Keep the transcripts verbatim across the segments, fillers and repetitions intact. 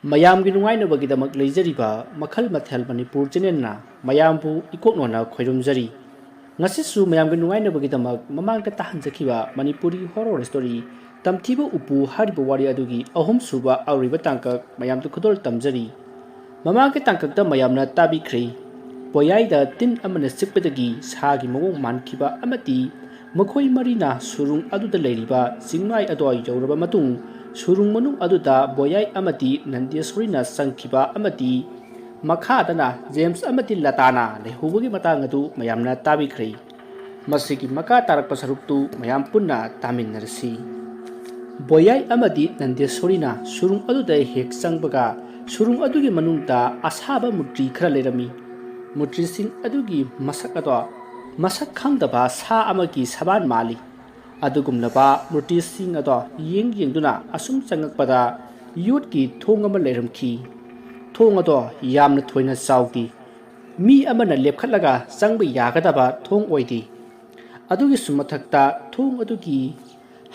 ꯃꯌꯥꯝꯒꯤ ꯅꯨꯡꯉꯥꯏꯅꯕꯒꯤꯗꯃꯛ ꯂꯩꯖꯔꯤꯕ ꯃꯈꯜ ꯃꯊꯦꯜ ꯃꯅꯤꯄꯨꯔ ꯆꯦꯅꯦꯜꯅ ꯃꯌꯥꯝꯕꯨ ꯏꯀꯣꯛꯅꯣꯅ ꯈꯣꯏꯔꯨꯝꯖꯔꯤ꯫ ꯉꯁꯤꯁꯨ ꯃꯌꯥꯝꯒꯤ ꯅꯨꯡꯉꯥꯏꯅꯕꯒꯤꯗꯃꯛ ꯃꯃꯥꯡꯗ ꯇꯥꯍꯟꯖꯈꯤꯕ ꯃꯅꯤꯄꯨꯔꯤ ꯍꯣꯔꯣꯔ ꯁ꯭ꯇꯣꯔꯤ ꯇꯝꯊꯤꯕ ꯎꯄꯨ ꯍꯥꯏꯔꯤꯕ ꯋꯥꯔꯤ ꯑꯗꯨꯒꯤ ꯑꯍꯨꯝꯁꯨꯕ ꯑꯔꯣꯏꯕ ꯇꯥꯡꯀꯛ ꯃꯌꯥꯝꯗ ꯈꯨꯗꯣꯜ ꯇꯝꯖꯔꯤ꯫ ꯃꯃꯥꯡꯒꯤ ꯇꯥꯡꯀꯛꯇ ꯃꯌꯥꯝꯅ ꯇꯥꯕꯤꯈ꯭ꯔꯦ, ꯕꯣꯌꯥꯏꯗ ꯇꯤꯟ ꯑꯃꯅ ꯆꯤꯛꯄꯗꯒꯤ ꯁꯥꯒꯤ ꯃꯑꯣꯡ ꯃꯥꯟꯈꯤꯕ ꯑꯃꯗꯤ ꯃꯈꯣꯏ ꯃꯔꯤꯅ ꯁꯨꯔꯨꯡ ꯑꯗꯨꯗ ꯂꯩꯔꯤꯕ ꯆꯤꯡꯃꯥꯏ ꯑꯗꯨꯋꯥꯏ ꯌꯧꯔꯕ ꯃꯇꯨꯡ, ꯁꯨꯔꯨꯡ ꯃꯅꯨꯡ ꯑꯗꯨꯗ ꯕꯣꯌꯥꯏ ꯑꯃꯗꯤ ꯅꯟꯗꯦꯁꯣꯔꯤꯅ ꯆꯪꯈꯤꯕ ꯑꯃꯗꯤ ꯃꯈꯥꯗꯅ ꯖꯦꯝꯁ ꯑꯃꯗꯤ ꯂꯇꯥꯅ ꯂꯩꯍꯧꯕꯒꯤ ꯃꯇꯥꯡ ꯑꯗꯨ ꯃꯌꯥꯝꯅ ꯇꯥꯕꯤꯈ꯭ꯔꯦ꯫ ꯃꯁꯤꯒꯤ ꯃꯈꯥ ꯇꯥꯔꯛꯄ ꯁꯔꯨꯛꯇꯨ ꯃꯌꯥꯝ ꯄꯨꯟꯅ ꯇꯥꯃꯤꯟꯅꯔꯁꯤ꯫ ꯕꯣꯌꯥꯏ ꯑꯃꯗꯤ ꯅꯟꯗꯦꯁꯣꯔꯤꯅ ꯁꯨꯔꯨꯡ ꯑꯗꯨꯗ ꯍꯦꯛ ꯆꯪꯕꯒ, ꯁꯨꯔꯨꯡ ꯑꯗꯨꯒꯤ ꯃꯅꯨꯡꯗ ꯑꯁꯥꯕ ꯃꯨꯔꯇꯤ ꯈꯔ ꯂꯩꯔꯝꯃꯤ꯫ ꯃꯨꯔꯇꯤꯁꯤꯡ ꯑꯗꯨꯒꯤ ꯃꯁꯛ ꯑꯗꯣ ꯃꯁꯛ ꯈꯪꯗꯕ ꯁꯥ ꯑꯃꯒꯤ ꯁꯕꯥꯟ ꯃꯥꯜꯂꯤ꯫ ꯑꯗꯨꯒꯨꯝꯂꯕ ꯃꯨꯔꯇꯤꯁꯤꯡ ꯑꯗꯣ ꯌꯦꯡ ꯌꯦꯡꯗꯨꯅ ꯑꯁꯨꯝ ꯆꯪꯉꯛꯄꯗ, ꯌꯣꯠꯀꯤ ꯊꯣꯡ ꯑꯃ ꯂꯩꯔꯝꯈꯤ꯫ ꯊꯣꯡ ꯑꯗꯣ ꯌꯥꯝꯅ ꯊꯣꯏꯅ ꯆꯥꯎꯗꯦ꯫ ꯃꯤ ꯑꯃꯅ ꯂꯦꯞꯈꯠꯂꯒ ꯆꯪꯕ ꯌꯥꯒꯗꯕ ꯊꯣꯡ ꯑꯣꯏꯗꯦ꯫ ꯑꯗꯨꯒꯤꯁꯨ ꯃꯊꯛꯇ, ꯊꯣꯡ ꯑꯗꯨꯒꯤ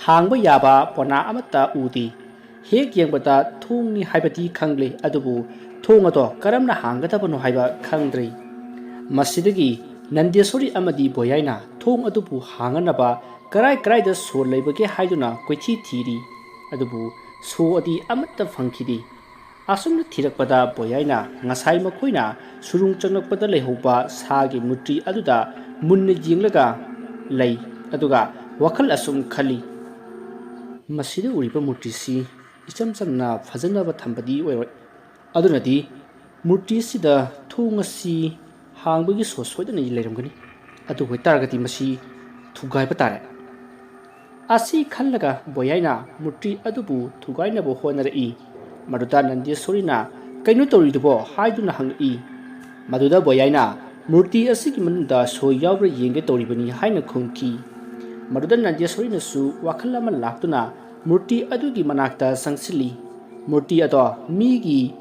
ꯍꯥꯡꯕ ꯌꯥꯕ ꯄꯣꯅꯥ ꯑꯃꯠꯇ ꯎꯗꯦ꯫ ꯍꯦꯛ ꯌꯦꯡꯕꯗ ꯊꯣꯡꯅꯤ ꯍꯥꯏꯕꯗꯤ ꯈꯪꯂꯦ, ꯑꯗꯨꯕꯨ ꯊꯣꯡ ꯑꯗꯣ ꯀꯔꯝꯅ ꯍꯥꯡꯒꯗꯕꯅꯣ ꯍꯥꯏꯕ ꯈꯪꯗ꯭ꯔꯦ꯫ ꯃꯁꯤꯗꯒꯤ ꯅꯟꯗꯦꯁꯣꯔꯤ ꯑꯃꯗꯤ ꯕꯣꯌꯥꯏꯅ ꯊꯣꯡ ꯑꯗꯨꯕꯨ ꯍꯥꯡꯅꯅꯕ ꯀꯔꯥꯏ ꯀꯔꯥꯏꯗ ꯁꯣ ꯂꯩꯕꯒꯦ ꯍꯥꯏꯗꯨꯅ ꯀꯣꯏꯊꯤ ꯊꯤꯔꯤ, ꯑꯗꯨꯕꯨ ꯁꯣ ꯑꯗꯤ ꯑꯃꯠꯇ ꯐꯪꯈꯤꯗꯦ꯫ ꯑꯁꯨꯝꯅ ꯊꯤꯔꯛꯄꯗ ꯕꯣꯌꯥꯏꯅ ꯉꯁꯥꯏ ꯃꯈꯣꯏꯅ ꯁꯨꯔꯨꯡ ꯆꯪꯂꯛꯄꯗ ꯂꯩꯍꯧꯕ ꯁꯥꯒꯤ ꯃꯨꯔꯇꯤ ꯑꯗꯨꯗ ꯃꯨꯟꯅ ꯌꯦꯡꯂꯒ ꯂꯩ, ꯑꯗꯨꯒ ꯋꯥꯈꯜ ꯑꯁꯨꯝ ꯈꯜꯂꯤ, "ꯃꯁꯤꯗ ꯎꯔꯤꯕ ꯃꯨꯔꯇꯤꯁꯤ ꯏꯆꯝ ꯆꯝꯅ ꯐꯖꯅꯕ ꯊꯝꯕꯗꯤ ꯑꯣꯏꯔꯣꯏ꯫ ꯑꯗꯨꯅꯗꯤ ꯃꯨꯔꯇꯤꯁꯤꯗ ꯊꯣꯡ ꯑꯁꯤ ꯍꯥꯡꯕꯒꯤ ꯁꯣ ꯁꯣꯏꯗꯅ ꯂꯩꯔꯝꯒꯅꯤ꯫ ꯑꯗꯨ ꯑꯣꯏꯇꯥꯔꯒꯗꯤ ꯃꯁꯤ ꯊꯨꯒꯥꯏꯕ ꯇꯥꯔꯦ"꯫ ꯑꯁꯤ ꯈꯜꯂꯒ ꯕꯣꯌꯥꯏꯅ ꯃꯨꯔꯇꯤ ꯑꯗꯨꯕꯨ ꯊꯨꯒꯥꯏꯅꯕ ꯍꯣꯠꯅꯔꯛꯏ꯫ ꯃꯗꯨꯗ ꯅꯟꯗꯦꯁꯣꯔꯤꯅ, "ꯀꯩꯅꯣ ꯇꯧꯔꯤꯗꯨꯕꯣ?" ꯍꯥꯏꯗꯨꯅ ꯍꯪꯉꯛꯏ꯫ ꯃꯗꯨꯗ ꯕꯣꯌꯥꯏꯅ, "ꯃꯨꯔꯇꯤ ꯑꯁꯤꯒꯤ ꯃꯅꯨꯡꯗ ꯁꯣ ꯌꯥꯎꯕ꯭ꯔꯥ ꯌꯦꯡꯒꯦ ꯇꯧꯔꯤꯕꯅꯤ" ꯍꯥꯏꯅ ꯈꯨꯝꯈꯤ꯫ ꯃꯗꯨꯗ ꯅꯟꯗꯦꯁꯣꯔꯤꯅꯁꯨ ꯋꯥꯈꯜ ꯑꯃ ꯂꯥꯛꯇꯨꯅ ꯃꯨꯔꯇꯤ ꯑꯗꯨꯒꯤ ꯃꯅꯥꯛꯇ ꯆꯪꯁꯤꯜꯂꯤ꯫ ꯃꯨꯔꯇꯤ ꯑꯗꯣ ꯃꯤꯒꯤ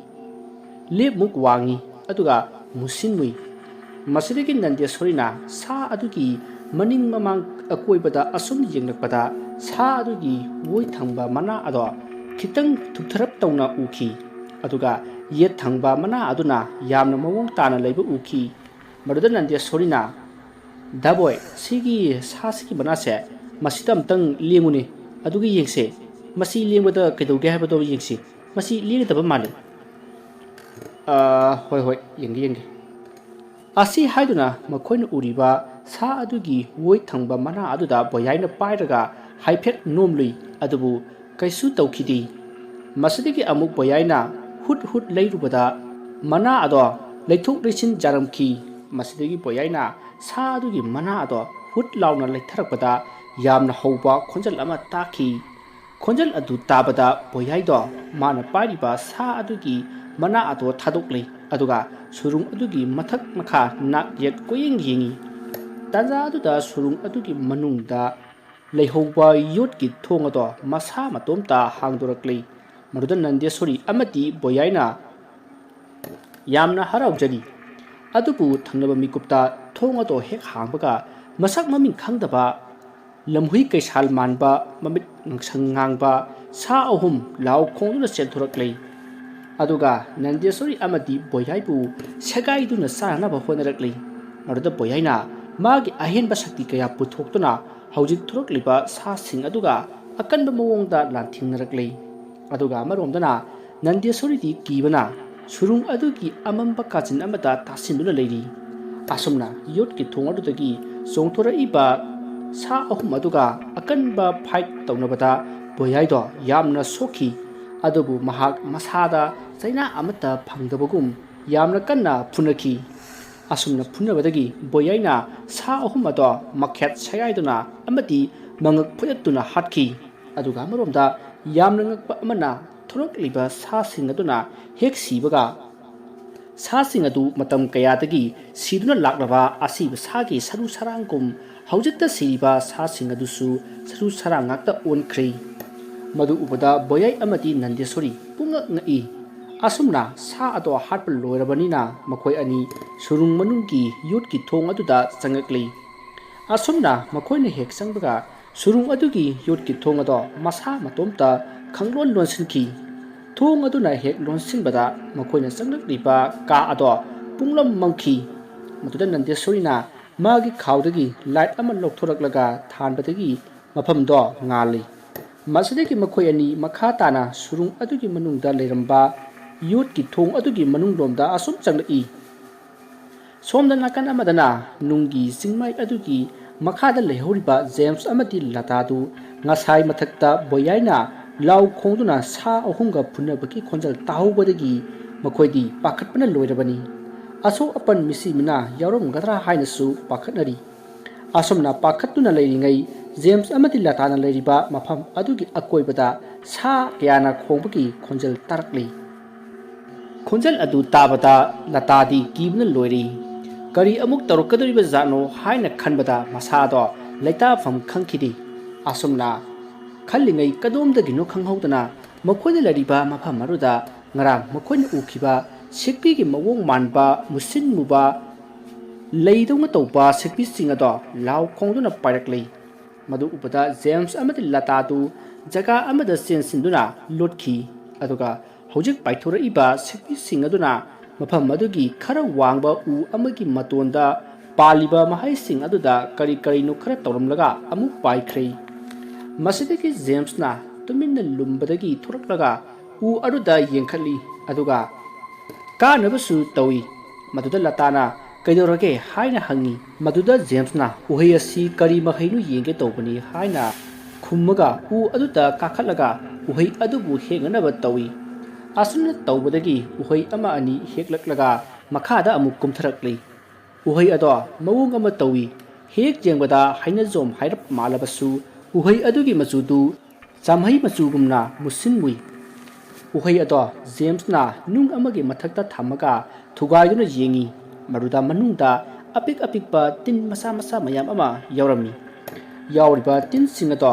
ꯂꯦꯞꯃꯨꯛ ꯋꯥꯡꯉꯤ, ꯑꯗꯨꯒ ꯃꯨꯁꯤꯟ ꯃꯨꯏ꯫ ꯃꯁꯤꯗꯒꯤ ꯅꯟꯗꯦꯁꯣꯔꯤꯅ ꯁꯥ ꯑꯗꯨꯒꯤ ꯃꯅꯤꯡ ꯃꯃꯥꯡ ꯑꯀꯣꯏꯕꯗ ꯑꯁꯨꯝ ꯌꯦꯡꯂꯛꯄꯗ, ꯁꯥ ꯑꯗꯨꯒꯤ ꯑꯣꯏ ꯊꯪꯕ ꯃꯅꯥ ꯑꯗꯣ ꯈꯤꯇꯪ ꯊꯨꯞꯊꯔꯞ ꯇꯧꯅ ꯎꯈꯤ꯫ ꯑꯗꯨꯒ ꯌꯦꯠ ꯊꯪꯕ ꯃꯅꯥ ꯑꯗꯨꯅ ꯌꯥꯝꯅ ꯃꯑꯣꯡ ꯇꯥꯅ ꯂꯩꯕ ꯎꯈꯤ꯫ ꯃꯗꯨꯗ ꯅꯟꯗꯦꯁꯣꯔꯤꯅ, "ꯗꯥꯕꯣꯏ, ꯁꯤꯒꯤ ꯁꯥꯁꯤꯒꯤ ꯃꯅꯥꯁꯦ ꯃꯁꯤꯗ ꯑꯝꯇꯪ ꯂꯦꯡꯉꯨꯅꯦ, ꯑꯗꯨꯒ ꯌꯦꯡꯁꯦ꯫ ꯃꯁꯤ ꯂꯦꯡꯕꯗ ꯀꯩꯗꯧꯒꯦ ꯍꯥꯏꯕꯗꯣ ꯌꯦꯡꯁꯤ꯫ ꯃꯁꯤ ꯂꯦꯡꯒꯗꯕ ꯃꯥꯜꯂꯤ꯫" "ꯑꯥ, ꯍꯣꯏ, ꯍꯣꯏ, ꯌꯦꯡꯒꯦ, ꯌꯦꯡꯒꯦ꯫" ꯑꯁꯤ ꯍꯥꯏꯗꯨꯅ ꯃꯈꯣꯏꯅ ꯎꯔꯤꯕ ꯁꯥ ꯑꯗꯨꯒꯤ ꯑꯣꯏ ꯊꯪꯕ ꯃꯅꯥ ꯑꯗꯨꯗ ꯕꯣꯌꯥꯏꯅ ꯄꯥꯏꯔꯒ ꯍꯥꯏꯐꯦꯠ ꯅꯣꯝꯂꯨꯏ, ꯑꯗꯨꯕꯨ ꯀꯩꯁꯨ ꯇꯧꯈꯤꯗꯦ꯫ ꯃꯁꯤꯗꯒꯤ ꯑꯃꯨꯛ ꯕꯣꯌꯥꯏꯅ ꯍꯨꯠ ꯍꯨꯠ ꯂꯩꯔꯨꯕꯗ ꯃꯅꯥ ꯑꯗꯣ ꯂꯩꯊꯣꯛ ꯂꯩꯁꯤꯟ ꯌꯥꯔꯝꯈꯤ꯫ ꯃꯁꯤꯗꯒꯤ ꯕꯣꯌꯥꯏꯅ ꯁꯥ ꯑꯗꯨꯒꯤ ꯃꯅꯥ ꯑꯗꯣ ꯍꯨꯠ ꯂꯥꯎꯅ ꯂꯩꯊꯔꯛꯄꯗ ꯌꯥꯝꯅ ꯍꯧꯕ ꯈꯣꯟꯖꯦꯜ ꯑꯃ ꯇꯥꯈꯤ꯫ ꯈꯣꯟꯖꯦꯜ ꯑꯗꯨ ꯇꯥꯕꯗ ꯕꯣꯌꯥꯏꯗꯣ ꯃꯥꯅ ꯄꯥꯏꯔꯤꯕ ꯁꯥ ꯑꯗꯨꯒꯤ ꯃꯅꯥ ꯑꯗꯣ ꯊꯥꯗꯣꯛꯂꯦ, ꯑꯗꯨꯒ ꯁꯨꯔꯨꯡ ꯑꯗꯨꯒꯤ ꯃꯊꯛ ꯃꯈꯥ ꯅꯥꯛ ꯌꯦꯠ ꯀꯣꯏꯌꯦꯡ ꯌꯦꯡꯉꯤ꯫ ꯇꯥꯟꯖꯥ ꯑꯗꯨꯗ ꯁꯨꯔꯨꯡ ꯑꯗꯨꯒꯤ ꯃꯅꯨꯡꯗ ꯂꯩꯍꯧꯕ ꯌꯣꯠꯀꯤ ꯊꯣꯡ ꯑꯗꯣ ꯃꯁꯥ ꯃꯇꯣꯝꯇ ꯍꯥꯡꯗꯣꯔꯛꯂꯦ꯫ ꯃꯗꯨꯗ ꯅꯟꯗꯦꯁꯣꯔꯤ ꯑꯃꯗꯤ ꯕꯣꯌꯥꯏꯅ ꯌꯥꯝꯅ ꯍꯔꯥꯎꯖꯔꯤ꯫ ꯑꯗꯨꯕꯨ ꯊꯪꯅꯕ ꯃꯤꯀꯨꯞꯇ ꯊꯣꯡ ꯑꯗꯣ ꯍꯦꯛ ꯍꯥꯡꯕꯒ ꯃꯁꯛ ꯃꯃꯤꯡ ꯈꯪꯗꯕ, ꯂꯝꯍꯨꯏ ꯀꯩꯁꯥꯜ ꯃꯥꯟꯕ, ꯃꯃꯤꯠ ꯉꯥꯡꯁꯪ ꯉꯥꯡꯕ ꯁꯥ ꯑꯍꯨꯝ ꯂꯥꯎ ꯈꯣꯡꯗꯨꯅ ꯆꯦꯟꯊꯣꯔꯛꯂꯦ꯫ ꯑꯗꯨꯒ ꯅꯟꯗꯦꯁꯣꯔꯤ ꯑꯃꯗꯤ ꯕꯣꯌꯥꯏꯕꯨ ꯁꯦꯒꯥꯏꯗꯨꯅ ꯆꯥꯅꯅꯕ ꯍꯣꯠꯅꯔꯛꯂꯤ꯫ ꯃꯗꯨꯗ ꯕꯣꯌꯥꯏꯅ ꯃꯥꯒꯤ ꯑꯍꯦꯟꯕ ꯁꯛꯇꯤ ꯀꯌꯥ ꯄꯨꯊꯣꯛꯇꯨꯅ ꯍꯧꯖꯤꯛ ꯊꯣꯔꯛꯂꯤꯕ ꯁꯥꯁꯤꯡ ꯑꯗꯨꯒ ꯑꯀꯟꯕ ꯃꯑꯣꯡꯗ ꯂꯥꯟꯊꯦꯡꯅꯔꯛꯂꯤ꯫ ꯑꯗꯨꯒ ꯑꯃꯔꯣꯝꯗꯅ ꯅꯟꯗꯦꯁꯣꯔꯤꯗꯤ ꯀꯤꯕꯅ ꯁꯨꯔꯨꯡ ꯑꯗꯨꯒꯤ ꯑꯃꯝꯕ ꯀꯥꯆꯤꯟ ꯑꯃꯗ ꯇꯥꯁꯤꯟꯗꯨꯅ ꯂꯩꯔꯤ꯫ ꯑꯁꯨꯝꯅ ꯌꯣꯠꯀꯤ ꯊꯣꯡ ꯑꯗꯨꯗꯒꯤ ꯆꯣꯡꯊꯣꯔꯛꯏꯕ ꯁꯥ ꯑꯍꯨꯝ ꯑꯗꯨꯒ ꯑꯀꯟꯕ ꯐꯥꯏꯠ ꯇꯧꯅꯕꯗ ꯕꯣꯌꯥꯏꯗꯣ ꯌꯥꯝꯅ ꯁꯣꯛꯈꯤ꯫ ꯑꯗꯨꯕꯨ ꯃꯍꯥꯛ ꯃꯁꯥꯗ ꯆꯩꯅꯥ ꯑꯃꯠꯇ ꯐꯪꯗꯕꯒꯨꯝ ꯌꯥꯝꯅ ꯀꯟꯅ ꯐꯨꯅꯈꯤ꯫ ꯑꯁꯨꯝꯅ ꯐꯨꯅꯕꯗꯒꯤ ꯕꯣꯌꯥꯏꯅ ꯁꯥ ꯑꯍꯨꯝ ꯑꯗꯣ ꯃꯈꯦꯠ ꯁꯦꯒꯥꯏꯗꯨꯅ ꯑꯃꯗꯤ ꯃꯉꯛ ꯐꯨꯗꯠꯇꯨꯅ ꯍꯥꯠꯈꯤ꯫ ꯑꯗꯨꯒ ꯑꯃꯔꯣꯝꯗ ꯌꯥꯝꯅ ꯉꯛꯄ ꯑꯃꯅ, ꯊꯣꯔꯛꯂꯤꯕ ꯁꯥꯁꯤꯡ ꯑꯗꯨꯅ ꯍꯦꯛ ꯁꯤꯕꯒ, ꯁꯥꯁꯤꯡ ꯑꯗꯨ ꯃꯇꯝ ꯀꯌꯥꯗꯒꯤ ꯁꯤꯗꯨꯅ ꯂꯥꯛꯂꯕ ꯑꯁꯤꯕ ꯁꯥꯒꯤ ꯁꯔꯨ ꯁꯔꯥꯡꯒꯨꯝ ꯍꯧꯖꯤꯛꯇ ꯁꯤꯔꯤꯕ ꯁꯥꯁꯤꯡ ꯑꯗꯨꯁꯨ ꯁꯔꯨ ꯁꯔꯥꯡ ꯉꯥꯛꯇ ꯑꯣꯟꯈ꯭ꯔꯦ꯫ ꯃꯗꯨ ꯎꯕꯗ ꯕꯣꯌꯥꯏ ꯑꯃꯗꯤ ꯅꯟꯗꯦꯁꯣꯔꯤ ꯄꯨꯡꯉꯛ ꯉꯛꯏ꯫ ꯑꯁꯨꯝꯅ ꯁꯥ ꯑꯗꯣ ꯍꯥꯠꯄ ꯂꯣꯏꯔꯕꯅꯤꯅ ꯃꯈꯣꯏ ꯑꯅꯤ ꯁꯨꯔꯨꯡ ꯃꯅꯨꯡꯒꯤ ꯌꯣꯠꯀꯤ ꯊꯣꯡ ꯑꯗꯨꯗ ꯆꯪꯉꯛꯂꯤ꯫ ꯑꯁꯨꯝꯅ ꯃꯈꯣꯏꯅ ꯍꯦꯛ ꯆꯪꯕꯒ ꯁꯨꯔꯨꯡ ꯑꯗꯨꯒꯤ ꯌꯣꯠꯀꯤ ꯊꯣꯡ ꯑꯗꯣ ꯃꯁꯥ ꯃꯇꯣꯝꯇ ꯈꯪꯂꯣꯟ ꯂꯣꯟꯁꯤꯟꯈꯤ꯫ ꯊꯣꯡ ꯑꯗꯨꯅ ꯍꯦꯛ ꯂꯣꯟꯁꯤꯟꯕꯗ ꯃꯈꯣꯏꯅ ꯆꯪꯂꯛꯂꯤꯕ ꯀꯥ ꯑꯗꯣ ꯄꯨꯡꯂꯝ ꯃꯝꯈꯤ꯫ ꯃꯗꯨꯗ ꯅꯟꯗꯦꯁꯣꯔꯤꯅ ꯃꯥꯒꯤ ꯈꯥꯎꯗꯒꯤ ꯂꯥꯏꯠ ꯑꯃ ꯂꯧꯊꯣꯔꯛꯂꯒ ꯊꯥꯟꯕꯗꯒꯤ ꯃꯐꯝꯗꯣ ꯉꯥꯜꯂꯤ꯫ ꯃꯁꯤꯗꯒꯤ ꯃꯈꯣꯏ ꯑꯅꯤ ꯃꯈꯥ ꯇꯥꯅ ꯁꯨꯔꯨꯡ ꯑꯗꯨꯒꯤ ꯃꯅꯨꯡꯗ ꯂꯩꯔꯝꯕ ꯌꯣꯠꯀꯤ ꯊꯣꯡ ꯑꯗꯨꯒꯤ ꯃꯅꯨꯡꯂꯣꯝꯗ ꯑꯁꯨꯝ ꯆꯪꯂꯛꯏ꯫ ꯁꯣꯝꯗ ꯅꯥꯀꯟ ꯑꯃꯗꯅ ꯅꯨꯡꯒꯤ ꯆꯤꯡꯃꯥꯏ ꯑꯗꯨꯒꯤ ꯃꯈꯥꯗ ꯂꯩꯍꯧꯔꯤꯕ ꯖꯦꯝꯁ ꯑꯃꯗꯤ ꯂꯇꯥꯗꯨ ꯉꯁꯥꯏ ꯃꯊꯛꯇ ꯕꯣꯌꯥꯏꯅ ꯂꯥꯎ ꯈꯣꯡꯗꯨꯅ ꯁꯥ ꯑꯍꯨꯝꯒ ꯐꯨꯅꯕꯒꯤ ꯈꯣꯟꯖꯦꯜ ꯇꯥꯍꯧꯕꯗꯒꯤ ꯃꯈꯣꯏꯗꯤ ꯄꯥꯈꯠꯄꯅ ꯂꯣꯏꯔꯕꯅꯤ꯫ ꯑꯁꯣꯛ ꯑꯄꯟ ꯃꯤꯁꯤ ꯃꯤꯅꯥ ꯌꯥꯎꯔꯝꯒꯗ꯭ꯔꯥ ꯍꯥꯏꯅꯁꯨ ꯄꯥꯈꯠꯅꯔꯤ꯫ ꯑꯁꯨꯝꯅ ꯄꯥꯈꯠꯇꯨꯅ ꯂꯩꯔꯤꯉꯩ ꯖꯦꯝꯁ ꯑꯃꯗꯤ ꯂꯇꯥꯅ ꯂꯩꯔꯤꯕ ꯃꯐꯝ ꯑꯗꯨꯒꯤ ꯑꯀꯣꯏꯕꯗ ꯁꯥ ꯀꯌꯥꯅ ꯈꯣꯡꯕꯒꯤ ꯈꯣꯟꯖꯦꯜ ꯇꯥꯔꯛꯂꯤ꯫ ꯈꯣꯟꯖꯦꯜ ꯑꯗꯨ ꯇꯥꯕꯗ ꯂꯇꯥꯗꯤ ꯀꯤꯕꯅ ꯂꯣꯏꯔꯤ꯫ ꯀꯔꯤ ꯑꯃꯨꯛ ꯇꯧꯔꯛꯀꯗꯧꯔꯤꯕ ꯖꯥꯠꯅꯣ ꯍꯥꯏꯅ ꯈꯟꯕꯗ ꯃꯁꯥꯗꯣ ꯂꯩꯇꯥꯐꯝ ꯈꯪꯈꯤꯗꯦ꯫ ꯑꯁꯨꯝꯅ ꯈꯜꯂꯤꯉꯩ ꯀꯗꯣꯝꯗꯒꯤꯅꯣ ꯈꯪꯍꯧꯗꯅ ꯃꯈꯣꯏꯅ ꯂꯩꯔꯤꯕ ꯃꯐꯝ ꯑꯗꯨꯗ ꯉꯔꯥꯡ ꯃꯈꯣꯏꯅ ꯎꯈꯤꯕ ꯁꯤꯛꯄꯤꯒꯤ ꯃꯑꯣꯡ ꯃꯥꯟꯕ ꯃꯨꯁꯤꯟ ꯃꯨꯕ ꯂꯩꯗꯧꯅ ꯇꯧꯕ ꯁꯤꯛꯄꯤꯁꯤꯡ ꯑꯗꯣ ꯂꯥꯎ ꯈꯣꯡꯗꯨꯅ ꯄꯥꯏꯔꯛꯂꯤ꯫ ꯃꯗꯨ ꯎꯕꯗ ꯖꯦꯝꯁ ꯑꯃꯗꯤ ꯂꯇꯥꯗꯨ ꯖꯒꯥ ꯑꯃꯗ ꯆꯦꯟꯁꯤꯟꯗꯨꯅ ꯂꯣꯠꯈꯤ꯫ ꯑꯗꯨꯒ ꯍꯧꯖꯤꯛ ꯄꯥꯏꯊꯣꯔꯛꯏꯕ ꯁꯤꯛꯄꯤꯁꯤꯡ ꯑꯗꯨꯅ ꯃꯐꯝ ꯑꯗꯨꯒꯤ ꯈꯔ ꯋꯥꯡꯕ ꯎ ꯑꯃꯒꯤ ꯃꯇꯣꯟꯗ ꯄꯥꯜꯂꯤꯕ ꯃꯍꯩꯁꯤꯡ ꯑꯗꯨꯗ ꯀꯔꯤ ꯀꯔꯤꯅꯣ ꯈꯔ ꯇꯧꯔꯝꯂꯒ ꯑꯃꯨꯛ ꯄꯥꯏꯈ꯭ꯔꯦ꯫ ꯃꯁꯤꯗꯒꯤ ꯖꯦꯝꯁꯅ ꯇꯨꯃꯤꯟꯅ ꯂꯨꯝꯕꯗꯒꯤ ꯊꯣꯔꯛꯂꯒ ꯎ ꯑꯗꯨꯗ ꯌꯦꯡꯈꯠꯂꯤ, ꯑꯗꯨꯒ ꯀꯥꯅꯕꯁꯨ ꯇꯧꯏ꯫ ꯃꯗꯨꯗ ꯂꯇꯥꯅ "ꯀꯩꯗꯧꯔꯒꯦ?" ꯍꯥꯏꯅ ꯍꯪꯉꯤ꯫ ꯃꯗꯨꯗ ꯖꯦꯝꯁꯅ "ꯎꯍꯩ ꯑꯁꯤ ꯀꯔꯤ ꯃꯍꯩꯅꯣ ꯌꯦꯡꯒꯦ ꯇꯧꯕꯅꯤ" ꯍꯥꯏꯅ ꯈꯨꯝꯃꯒ ꯎ ꯑꯗꯨꯗ ꯀꯥꯈꯠꯂꯒ ꯎꯍꯩ ꯑꯗꯨꯕꯨ ꯍꯦꯛꯅꯅꯕ ꯇꯧꯏ꯫ ꯑꯁꯨꯝꯅ ꯇꯧꯕꯗꯒꯤ ꯎꯍꯩ ꯑꯃ ꯑꯅꯤ ꯍꯦꯛꯂꯛꯂꯒ ꯃꯈꯥꯗ ꯑꯃꯨꯛ ꯀꯨꯝꯊꯔꯛꯂꯤ꯫ ꯎꯍꯩ ꯑꯗꯣ ꯃꯑꯣꯡ ꯑꯃ ꯇꯧꯏ꯫ ꯍꯦꯛ ꯌꯦꯡꯕꯗ ꯍꯩꯅꯖꯣꯝ ꯍꯥꯏꯔꯞ ꯃꯥꯜꯂꯕꯁꯨ ꯎꯍꯩ ꯑꯗꯨꯒꯤ ꯃꯆꯨꯗꯨ ꯆꯥꯝꯍꯩ ꯃꯆꯨꯒꯨꯝꯅ ꯃꯨꯁꯤꯟ ꯃꯨꯏ꯫ ꯎꯍꯩ ꯑꯗꯣ ꯖꯦꯝꯁꯅ ꯅꯨꯡ ꯑꯃꯒꯤ ꯃꯊꯛꯇ ꯊꯝꯃꯒ ꯊꯨꯒꯥꯏꯗꯨꯅ ꯌꯦꯡꯉꯤ꯫ ꯃꯗꯨꯗ ꯃꯅꯨꯡꯗ ꯑꯄꯤꯛ ꯑꯄꯤꯛꯄ ꯇꯤꯟ ꯃꯆꯥ ꯃꯆꯥ ꯃꯌꯥꯝ ꯑꯃ ꯌꯥꯎꯔꯝꯃꯤ꯫ ꯌꯥꯎꯔꯤꯕ ꯇꯤꯟꯁꯤꯡ ꯑꯗꯣ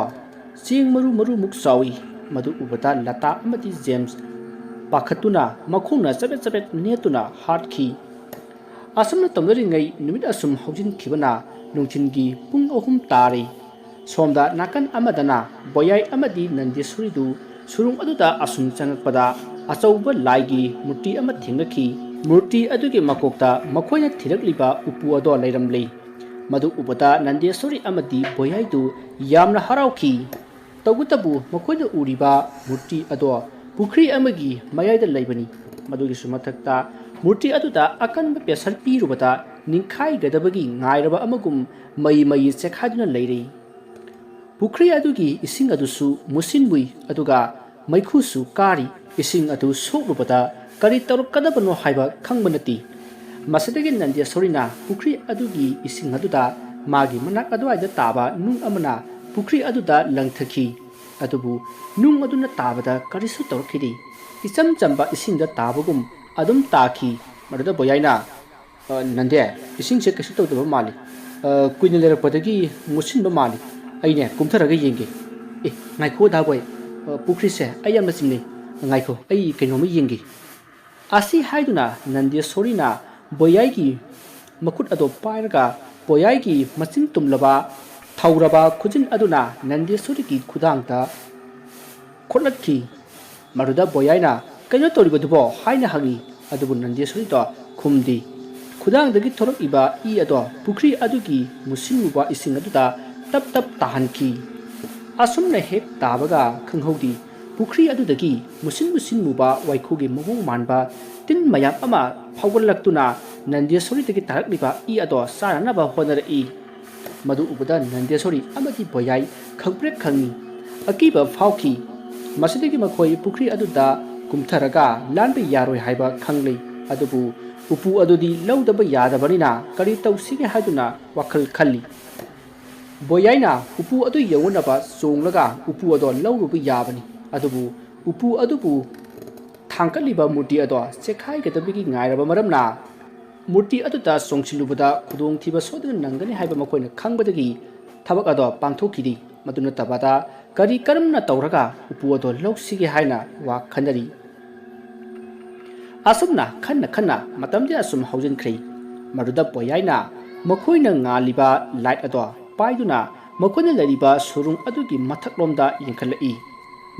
ꯆꯦꯡ ꯃꯔꯨ ꯃꯔꯨꯃꯨꯛ ꯆꯥꯎꯏ꯫ ꯃꯗꯨ ꯎꯕꯗ ꯂꯇꯥ ꯑꯃꯗꯤ ꯖꯦꯝꯁ ꯄꯥꯈꯠꯇꯨꯅ ꯃꯈꯣꯡꯅ ꯆꯕꯦꯠ ꯆꯕꯦꯠ ꯅꯦꯠꯇꯨꯅ ꯍꯥꯠꯈꯤ꯫ ꯑꯁꯨꯝꯅ ꯇꯧꯅꯔꯤꯉꯩ ꯅꯨꯃꯤꯠ ꯑꯁꯨꯝ ꯍꯧꯖꯤꯟꯈꯤꯕꯅ ꯅꯨꯡꯊꯤꯜꯒꯤ ꯄꯨꯡ ꯑꯍꯨꯝ ꯇꯥꯔꯦ꯫ ꯁꯣꯝꯗ ꯅꯥꯀꯟ ꯑꯃꯗꯅ ꯕꯣꯌꯥꯏ ꯑꯃꯗꯤ ꯅꯟꯗꯦꯁꯣꯔꯤꯗꯨ ꯁꯨꯔꯨꯡ ꯑꯗꯨꯗ ꯑꯁꯨꯝ ꯆꯪꯂꯛꯄꯗ ꯑꯆꯧꯕ ꯂꯥꯏꯒꯤ ꯃꯨꯔꯇꯤ ꯑꯃ ꯊꯦꯡꯅꯈꯤ꯫ ꯃꯨꯔꯇꯤ ꯑꯗꯨꯒꯤ ꯃꯀꯣꯛꯇ ꯃꯈꯣꯏꯅ ꯊꯤꯔꯛꯂꯤꯕ ꯎꯄꯨ ꯑꯗꯣ ꯂꯩꯔꯝꯂꯤ꯫ ꯃꯗꯨ ꯎꯕꯗ ꯅꯟꯗꯦꯁꯣꯔꯤ ꯑꯃꯗꯤ ꯕꯣꯌꯥꯏꯗꯨ ꯌꯥꯝꯅ ꯍꯔꯥꯎꯈꯤ꯫ ꯇꯧꯕꯇꯕꯨ ꯃꯈꯣꯏꯅ ꯎꯔꯤꯕ ꯃꯨꯔꯇꯤ ꯑꯗꯣ ꯄꯨꯈ꯭ꯔꯤ ꯑꯃꯒꯤ ꯃꯌꯥꯏꯗ ꯂꯩꯕꯅꯤ꯫ ꯃꯗꯨꯒꯤꯁꯨ ꯃꯊꯛꯇ ꯃꯨꯔꯇꯤ ꯑꯗꯨꯗ ꯑꯀꯟꯕ pressure ꯄꯤꯔꯨꯕꯗ ꯅꯤꯡꯈꯥꯏꯒꯗꯕꯒꯤ ꯉꯥꯏꯔꯕ ꯑꯃꯒꯨꯝ ꯃꯩ ꯃꯩ ꯆꯦꯛꯈꯥꯏꯗꯨꯅ ꯂꯩꯔꯤ꯫ ꯄꯨꯈ꯭ꯔꯤ ꯑꯗꯨꯒꯤ ꯏꯁꯤꯡ ꯑꯗꯨꯁꯨ ꯃꯨꯁꯤꯟꯃꯨꯏ, ꯑꯗꯨꯒ ꯃꯩꯈꯨꯁꯨ ꯀꯥꯔꯤ꯫ ꯏꯁꯤꯡ ꯑꯗꯨ ꯁꯣꯛꯂꯨꯕꯗ ꯀꯔꯤ ꯇꯧꯔꯛꯀꯗꯕꯅꯣ ꯍꯥꯏꯕ ꯈꯪꯕ ꯅꯠꯇꯦ꯫ ꯃꯁꯤꯗꯒꯤ ꯅꯟꯗꯦꯁꯣꯔꯤꯅ ꯄꯨꯈ꯭ꯔꯤ ꯑꯗꯨꯒꯤ ꯏꯁꯤꯡ ꯑꯗꯨꯗ ꯃꯥꯒꯤ ꯃꯅꯥꯛ ꯑꯗꯨꯋꯥꯏꯗ ꯇꯥꯕ ꯅꯨꯡ ꯑꯃꯅ ꯄꯨꯈ꯭ꯔꯤ ꯑꯗꯨꯗ ꯂꯪꯊꯈꯤ꯫ ꯑꯗꯨꯕꯨ ꯅꯨꯡ ꯑꯗꯨꯅ ꯇꯥꯕꯗ ꯀꯔꯤꯁꯨ ꯇꯧꯔꯛꯈꯤꯗꯦ꯫ ꯏꯆꯝ ꯆꯝꯕ ꯏꯁꯤꯡꯗ ꯇꯥꯕꯒꯨꯝ ꯑꯗꯨꯝ ꯇꯥꯈꯤ꯫ ꯃꯗꯨꯗ ꯕꯣꯌꯥꯏꯅ, "ꯑ, ꯅꯟꯗꯦ, ꯏꯁꯤꯡꯁꯦ ꯀꯩꯁꯨ ꯇꯧꯗꯕ ꯃꯥꯜꯂꯤ꯫ ꯑ, ꯀꯨꯏꯅ ꯂꯩꯔꯛꯄꯗꯒꯤ ꯃꯨꯠꯁꯤꯟꯕ ꯃꯥꯜꯂꯤ꯫ ꯑꯩꯅꯦ ꯀꯨꯝꯊꯔꯒ ꯌꯦꯡꯒꯦ꯫ ꯑꯦ, ꯉꯥꯏꯈꯣ ꯗꯥꯕꯣꯏ, ꯑ, ꯄꯨꯈ꯭ꯔꯤꯁꯦ ꯑꯩ ꯌꯥꯝꯅ ꯆꯤꯡꯅꯩ꯫ ꯉꯥꯏꯈꯣ, ꯑꯩ ꯀꯩꯅꯣꯝꯃ ꯌꯦꯡꯒꯦ꯫" ꯑꯁꯤ ꯍꯥꯏꯗꯨꯅ ꯅꯟꯗꯦꯁꯣꯔꯤꯅ ꯕꯣꯌꯥꯏꯒꯤ ꯃꯈꯨꯠ ꯑꯗꯣ ꯄꯥꯏꯔꯒ ꯕꯣꯌꯥꯏꯒꯤ ꯃꯆꯤꯟ ꯇꯨꯝꯂꯕ ꯊꯧꯔꯕ ꯈꯨꯖꯤꯟ ꯑꯗꯨꯅ ꯅꯟꯗꯦꯁꯣꯔꯤꯒꯤ ꯈꯨꯗꯥꯡꯗ ꯈꯣꯠꯂꯠꯈꯤ꯫ ꯃꯗꯨꯗ ꯕꯣꯌꯥꯏꯅ, "ꯀꯩꯅꯣ ꯇꯧꯔꯤꯕꯗꯨꯕꯣ?" ꯍꯥꯏꯅ ꯍꯪꯉꯤ꯫ ꯑꯗꯨꯕꯨ ꯅꯟꯗꯦꯁꯣꯔꯤꯗꯣ ꯈꯨꯝꯗꯦ꯫ ꯈꯨꯗꯥꯡꯗꯒꯤ ꯊꯣꯔꯛꯏꯕ ꯏ ꯑꯗꯣ ꯄꯨꯈ꯭ꯔꯤ ꯑꯗꯨꯒꯤ ꯃꯨꯁꯤꯟꯃꯨꯕ ꯏꯁꯤꯡ ꯑꯗꯨꯗ ꯇꯞ ꯇꯞ ꯇꯥꯍꯟꯈꯤ꯫ ꯑꯁꯨꯝꯅ ꯍꯦꯛ ꯇꯥꯕꯒ ꯈꯪꯍꯧꯗꯦ, ꯄꯨꯈ꯭ꯔꯤ ꯑꯗꯨꯗꯒꯤ ꯃꯨꯁꯤꯟ ꯃꯨꯁꯤꯟ ꯃꯨꯕ ꯋꯥꯏꯈꯨꯒꯤ ꯃꯑꯣꯡ ꯃꯥꯟꯕ ꯇꯤꯟ ꯃꯌꯥꯝ ꯑꯃ ꯐꯥꯎꯒꯠꯂꯛꯇꯨꯅ ꯅꯟꯗꯦꯁꯣꯔꯤꯗꯒꯤ ꯇꯥꯔꯛꯂꯤꯕ ꯏ ꯑꯗꯣ ꯆꯥꯅꯅꯕ ꯍꯣꯠꯅꯔꯛꯏ꯫ ꯃꯗꯨ ꯎꯕꯗ ꯅꯟꯗꯦꯁꯣꯔꯤ ꯑꯃꯗꯤ ꯕꯣꯌꯥꯏ ꯈꯪꯄ꯭ꯔꯦꯛ ꯈꯪꯉꯤ꯫ ꯑꯀꯤꯕ ꯐꯥꯎꯈꯤ꯫ ꯃꯁꯤꯗꯒꯤ ꯃꯈꯣꯏ ꯄꯨꯈ꯭ꯔꯤ ꯑꯗꯨꯗ ꯀꯨꯝꯊꯔꯒ ꯂꯥꯟꯕ ꯌꯥꯔꯣꯏ ꯍꯥꯏꯕ ꯈꯪꯂꯦ꯫ ꯑꯗꯨꯕꯨ ꯎꯄꯨ ꯑꯗꯨꯗꯤ ꯂꯧꯗꯕ ꯌꯥꯗꯕꯅꯤꯅ ꯀꯔꯤ ꯇꯧꯁꯤꯒꯦ ꯍꯥꯏꯗꯨꯅ ꯋꯥꯈꯜ ꯈꯜꯂꯤ꯫ ꯕꯣꯌꯥꯏꯅ ꯎꯄꯨ ꯑꯗꯨ ꯌꯧꯅꯅꯕ ꯆꯣꯡꯂꯒ ꯎꯄꯨ ꯑꯗꯣ ꯂꯧꯔꯨꯕ ꯌꯥꯕꯅꯤ꯫ ꯑꯗꯨꯕꯨ ꯎꯄꯨ ꯑꯗꯨꯕꯨ ꯊꯥꯡꯒꯠꯂꯤꯕ ꯃꯨꯔꯇꯤ ꯑꯗꯣ ꯆꯦꯛꯈꯥꯏꯒꯗꯕꯒꯤ ꯉꯥꯏꯔꯕ ꯃꯔꯝꯅ, ꯃꯨꯔꯇꯤ ꯑꯗꯨꯗ ꯆꯣꯡꯁꯤꯜꯂꯨꯕꯗ ꯈꯨꯗꯣꯡꯊꯤꯕ ꯁꯣꯏꯗꯅ ꯅꯪꯒꯅꯤ ꯍꯥꯏꯕ ꯃꯈꯣꯏꯅ ꯈꯪꯕꯗꯒꯤ ꯊꯕꯛ ꯑꯗꯣ ꯄꯥꯡꯊꯣꯛꯈꯤꯗꯦ꯫ ꯃꯗꯨ ꯅꯠꯇꯕꯗ ꯀꯔꯤ ꯀꯔꯝꯅ ꯇꯧꯔꯒ ꯎꯄꯨ ꯑꯗꯣ ꯂꯧꯁꯤꯒꯦ ꯍꯥꯏꯅ ꯋꯥ ꯈꯟꯅꯔꯤ꯫ ꯑꯁꯨꯝꯅ ꯈꯟꯅ ꯈꯟꯅ ꯃꯇꯝꯗꯤ ꯑꯁꯨꯝ ꯍꯧꯖꯤꯟꯈ꯭ꯔꯦ꯫ ꯃꯗꯨꯗ ꯕꯣꯌꯥꯏꯅ ꯃꯈꯣꯏꯅ ꯉꯥꯜꯂꯤꯕ light ꯑꯗꯣ ꯄꯥꯏꯗꯨꯅ ꯃꯈꯣꯏꯅ ꯂꯩꯔꯤꯕ ꯁꯨꯔꯨꯡ ꯑꯗꯨꯒꯤ ꯃꯊꯛꯂꯣꯝꯗ ꯌꯦꯡꯈꯠꯂꯛꯏ꯫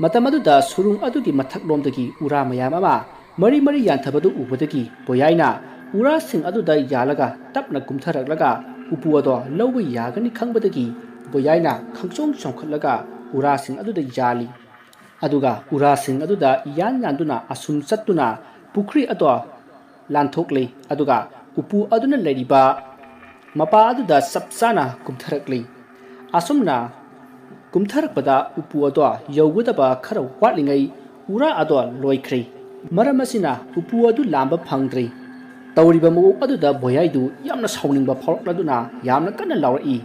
ꯃꯇꯝ ꯑꯗꯨꯗ ꯁꯨꯔꯨꯡ ꯑꯗꯨꯒꯤ ꯃꯊꯛꯂꯣꯝꯗꯒꯤ ꯎꯔꯥ ꯃꯌꯥꯝ ꯑꯃ ꯃꯔꯤ ꯃꯔꯤ ꯌꯥꯟꯊꯕꯗꯨ ꯎꯕꯗꯒꯤ ꯕꯣꯌꯥꯏꯅ ꯎꯔꯥꯁꯤꯡ ꯑꯗꯨꯗ ꯌꯥꯜꯂꯒ ꯇꯞꯅ ꯀꯨꯝꯊꯔꯛꯂꯒ ꯎꯄꯨ ꯑꯗꯣ ꯂꯧꯕ ꯌꯥꯒꯅꯤ ꯈꯪꯕꯗꯒꯤ ꯕꯣꯌꯥꯏꯅ ꯈꯪꯆꯣꯡ ꯆꯣꯡꯈꯠꯂꯒ ꯎꯔꯥꯁꯤꯡ ꯑꯗꯨꯗ ꯌꯥꯜꯂꯤ꯫ ꯑꯗꯨꯒ ꯎꯔꯥꯁꯤꯡ ꯑꯗꯨꯗ ꯌꯥꯟ ꯌꯥꯟꯗꯨꯅ ꯑꯁꯨꯝ ꯆꯠꯇꯨꯅ ꯄꯨꯈ꯭ꯔꯤ ꯑꯗꯣ ꯂꯥꯟꯊꯣꯛꯂꯤ꯫ ꯑꯗꯨꯒ ꯎꯄꯨ ꯑꯗꯨꯅ ꯂꯩꯔꯤꯕ ꯃꯄꯥ ꯑꯗꯨꯗ ꯆꯞ ꯆꯥꯅ ꯀꯨꯝꯊꯔꯛꯂꯤ꯫ ꯑꯁꯨꯝꯅ ꯀꯨꯝꯊꯔꯛꯄꯗ ꯎꯄꯨ ꯑꯗꯣ ꯌꯧꯒꯗꯕ ꯈꯔ ꯋꯥꯠꯂꯤꯉꯩ ꯎꯔꯥ ꯑꯗꯣ ꯂꯣꯏꯈ꯭ꯔꯦ꯫ ꯃꯔꯝ ꯑꯁꯤꯅ ꯎꯄꯨ ꯑꯗꯨ ꯂꯥꯝꯕ ꯐꯪꯗ꯭ꯔꯦ꯫ ꯇꯧꯔꯤꯕ ꯃꯑꯣꯡ ꯑꯗꯨꯗ ꯕꯣꯌꯥꯏꯗꯨ ꯌꯥꯝꯅ ꯁꯥꯎꯅꯤꯡꯕ ꯐꯥꯎꯔꯛꯂꯗꯨꯅ ꯌꯥꯝꯅ ꯀꯟꯅ ꯂꯥꯎꯔꯛꯏ꯫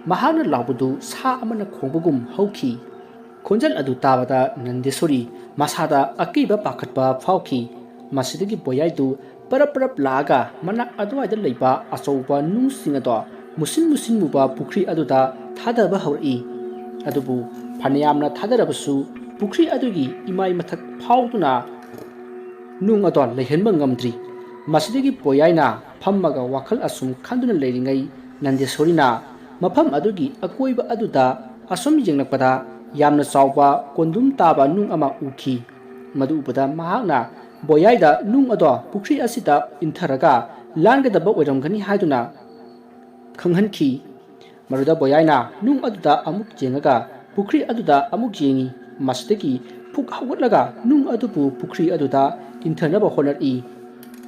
ꯃꯍꯥꯛꯅ ꯂꯥꯎꯕꯗꯨ ꯁꯥ ꯑꯃꯅ ꯈꯣꯡꯕꯒꯨꯝ ꯍꯧꯈꯤ꯫ ꯈꯣꯟꯖꯦꯜ ꯑꯗꯨ ꯇꯥꯕꯗ ꯅꯟꯗꯦꯁꯣꯔꯤ ꯃꯁꯥꯗ ꯑꯀꯤꯕ ꯄꯥꯈꯠꯄ ꯐꯥꯎꯈꯤ꯫ ꯃꯁꯤꯗꯒꯤ ꯕꯣꯌꯥꯏꯗꯨ ꯄꯔꯞ ꯄꯔꯞ ꯂꯥꯛꯑꯒ ꯃꯅꯥꯛ ꯑꯗꯨꯋꯥꯏꯗ ꯂꯩꯕ ꯑꯆꯧꯕ ꯅꯨꯡꯁꯤꯡ ꯑꯗꯣ ꯃꯨꯁꯤꯟ ꯃꯨꯁꯤꯟ ꯃꯨꯕ ꯄꯨꯈ꯭ꯔꯤ ꯑꯗꯨꯗ ꯊꯥꯗꯕ ꯍꯧꯔꯛꯏ꯫ ꯑꯗꯨꯕꯨ ꯐꯅꯌꯥꯝꯅ ꯊꯥꯗꯔꯕꯁꯨ ꯄꯨꯈ꯭ꯔꯤ ꯑꯗꯨꯒꯤ ꯏꯃꯥꯏ ꯃꯊꯛ ꯐꯥꯎꯗꯨꯅ ꯅꯨꯡ ꯑꯗꯣ ꯂꯩꯍꯟꯕ ꯉꯝꯗ꯭ꯔꯤ꯫ ꯃꯁꯤꯗꯒꯤ ꯕꯣꯌꯥꯏꯅ ꯐꯝꯃꯒ ꯋꯥꯈꯜ ꯑꯁꯨꯝ ꯈꯟꯗꯨꯅ ꯂꯩꯔꯤꯉꯩ ꯅꯟꯗꯦꯁꯣꯔꯤꯅ ꯃꯐꯝ ꯑꯗꯨꯒꯤ ꯑꯀꯣꯏꯕ ꯑꯗꯨꯗ ꯑꯁꯨꯝ ꯌꯦꯡꯂꯛꯄꯗ ꯌꯥꯝꯅ ꯆꯥꯎꯕ ꯀꯣꯟꯗꯨꯝ ꯇꯥꯕ ꯅꯨꯡ ꯑꯃ ꯎꯈꯤ꯫ ꯃꯗꯨ ꯎꯕꯗ ꯃꯍꯥꯛꯅ ꯕꯣꯌꯥꯏꯗ ꯅꯨꯡ ꯑꯗꯣ ꯄꯨꯈ꯭ꯔꯤ ꯑꯁꯤꯗ ꯏꯟꯊꯔꯒ ꯂꯥꯟꯒꯗꯕ ꯑꯣꯏꯔꯝꯒꯅꯤ ꯍꯥꯏꯗꯨꯅ ꯈꯪꯍꯟꯈꯤ꯫ ꯃꯗꯨꯗ ꯕꯣꯌꯥꯏꯅ ꯅꯨꯡ ꯑꯗꯨꯗ ꯑꯃꯨꯛ ꯌꯦꯡꯉꯒ ꯄꯨꯈ꯭ꯔꯤ ꯑꯗꯨꯗ ꯑꯃꯨꯛ ꯌꯦꯡꯉꯤ꯫ ꯃꯁꯤꯗꯒꯤ ꯐꯨꯛ ꯍꯧꯒꯠꯂꯒ ꯅꯨꯡ ꯑꯗꯨꯕꯨ ꯄꯨꯈ꯭ꯔꯤ ꯑꯗꯨꯗ ꯏꯟꯊꯅꯕ ꯍꯣꯠꯅꯔꯛꯏ꯫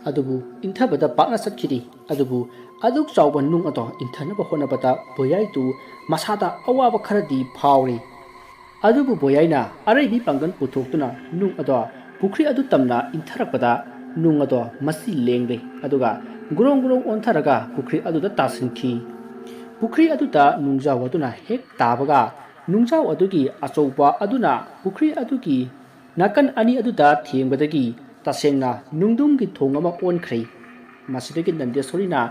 ꯑꯗꯨꯕꯨ ꯏꯟꯊꯕꯗ ꯄꯥꯛꯅ ꯆꯠꯈꯤꯗꯦ꯫ ꯑꯗꯨꯕꯨ ꯑꯗꯨꯛ ꯆꯥꯎꯕ ꯅꯨꯡ ꯑꯗꯣ ꯏꯟꯊꯅꯕ ꯍꯣꯠꯅꯕꯗ ꯕꯣꯌꯥꯏꯗꯨ ꯃꯁꯥꯗ ꯑꯋꯥꯕ ꯈꯔꯗꯤ ꯐꯥꯎꯔꯤ꯫ ꯑꯗꯨꯕꯨ ꯕꯣꯌꯥꯏꯅ ꯑꯔꯩꯕꯤ ꯄꯥꯡꯒꯜ ꯄꯨꯊꯣꯛꯇꯨꯅ ꯅꯨꯡ ꯑꯗꯣ ꯄꯨꯈ꯭ꯔꯤ ꯑꯗꯨ ꯇꯝꯅ ꯏꯟꯊꯔꯛꯄꯗ ꯅꯨꯡ ꯑꯗꯣ ꯃꯆꯤ ꯂꯦꯡꯂꯦ꯫ ꯑꯗꯨꯒ ꯒ꯭ꯔꯣꯡ ꯒ꯭ꯔꯣꯡ ꯑꯣꯟꯊꯔꯒ ꯄꯨꯈ꯭ꯔꯤ ꯑꯗꯨꯗ ꯇꯥꯁꯤꯟꯈꯤ꯫ ꯄꯨꯈ꯭ꯔꯤ ꯑꯗꯨꯗ ꯅꯨꯡꯖꯥꯎ ꯑꯗꯨꯅ ꯍꯦꯛ ꯇꯥꯕꯒ ꯅꯨꯡꯖꯥꯎ ꯑꯗꯨꯒꯤ ꯑꯆꯧꯕ ꯑꯗꯨꯅ ꯄꯨꯈ꯭ꯔꯤ ꯑꯗꯨꯒꯤ ꯅꯥꯀꯟ ꯑꯅꯤ ꯑꯗꯨꯗ ꯊꯦꯡꯕꯗꯒꯤ ꯇꯁꯦꯡꯅ ꯅꯨꯡꯗꯨꯝꯒꯤ ꯊꯣꯡ ꯑꯃ ꯑꯣꯟꯈ꯭ꯔꯦ꯫ ꯃꯁꯤꯗꯒꯤ ꯅꯟꯗꯦꯁꯣꯔꯤꯅ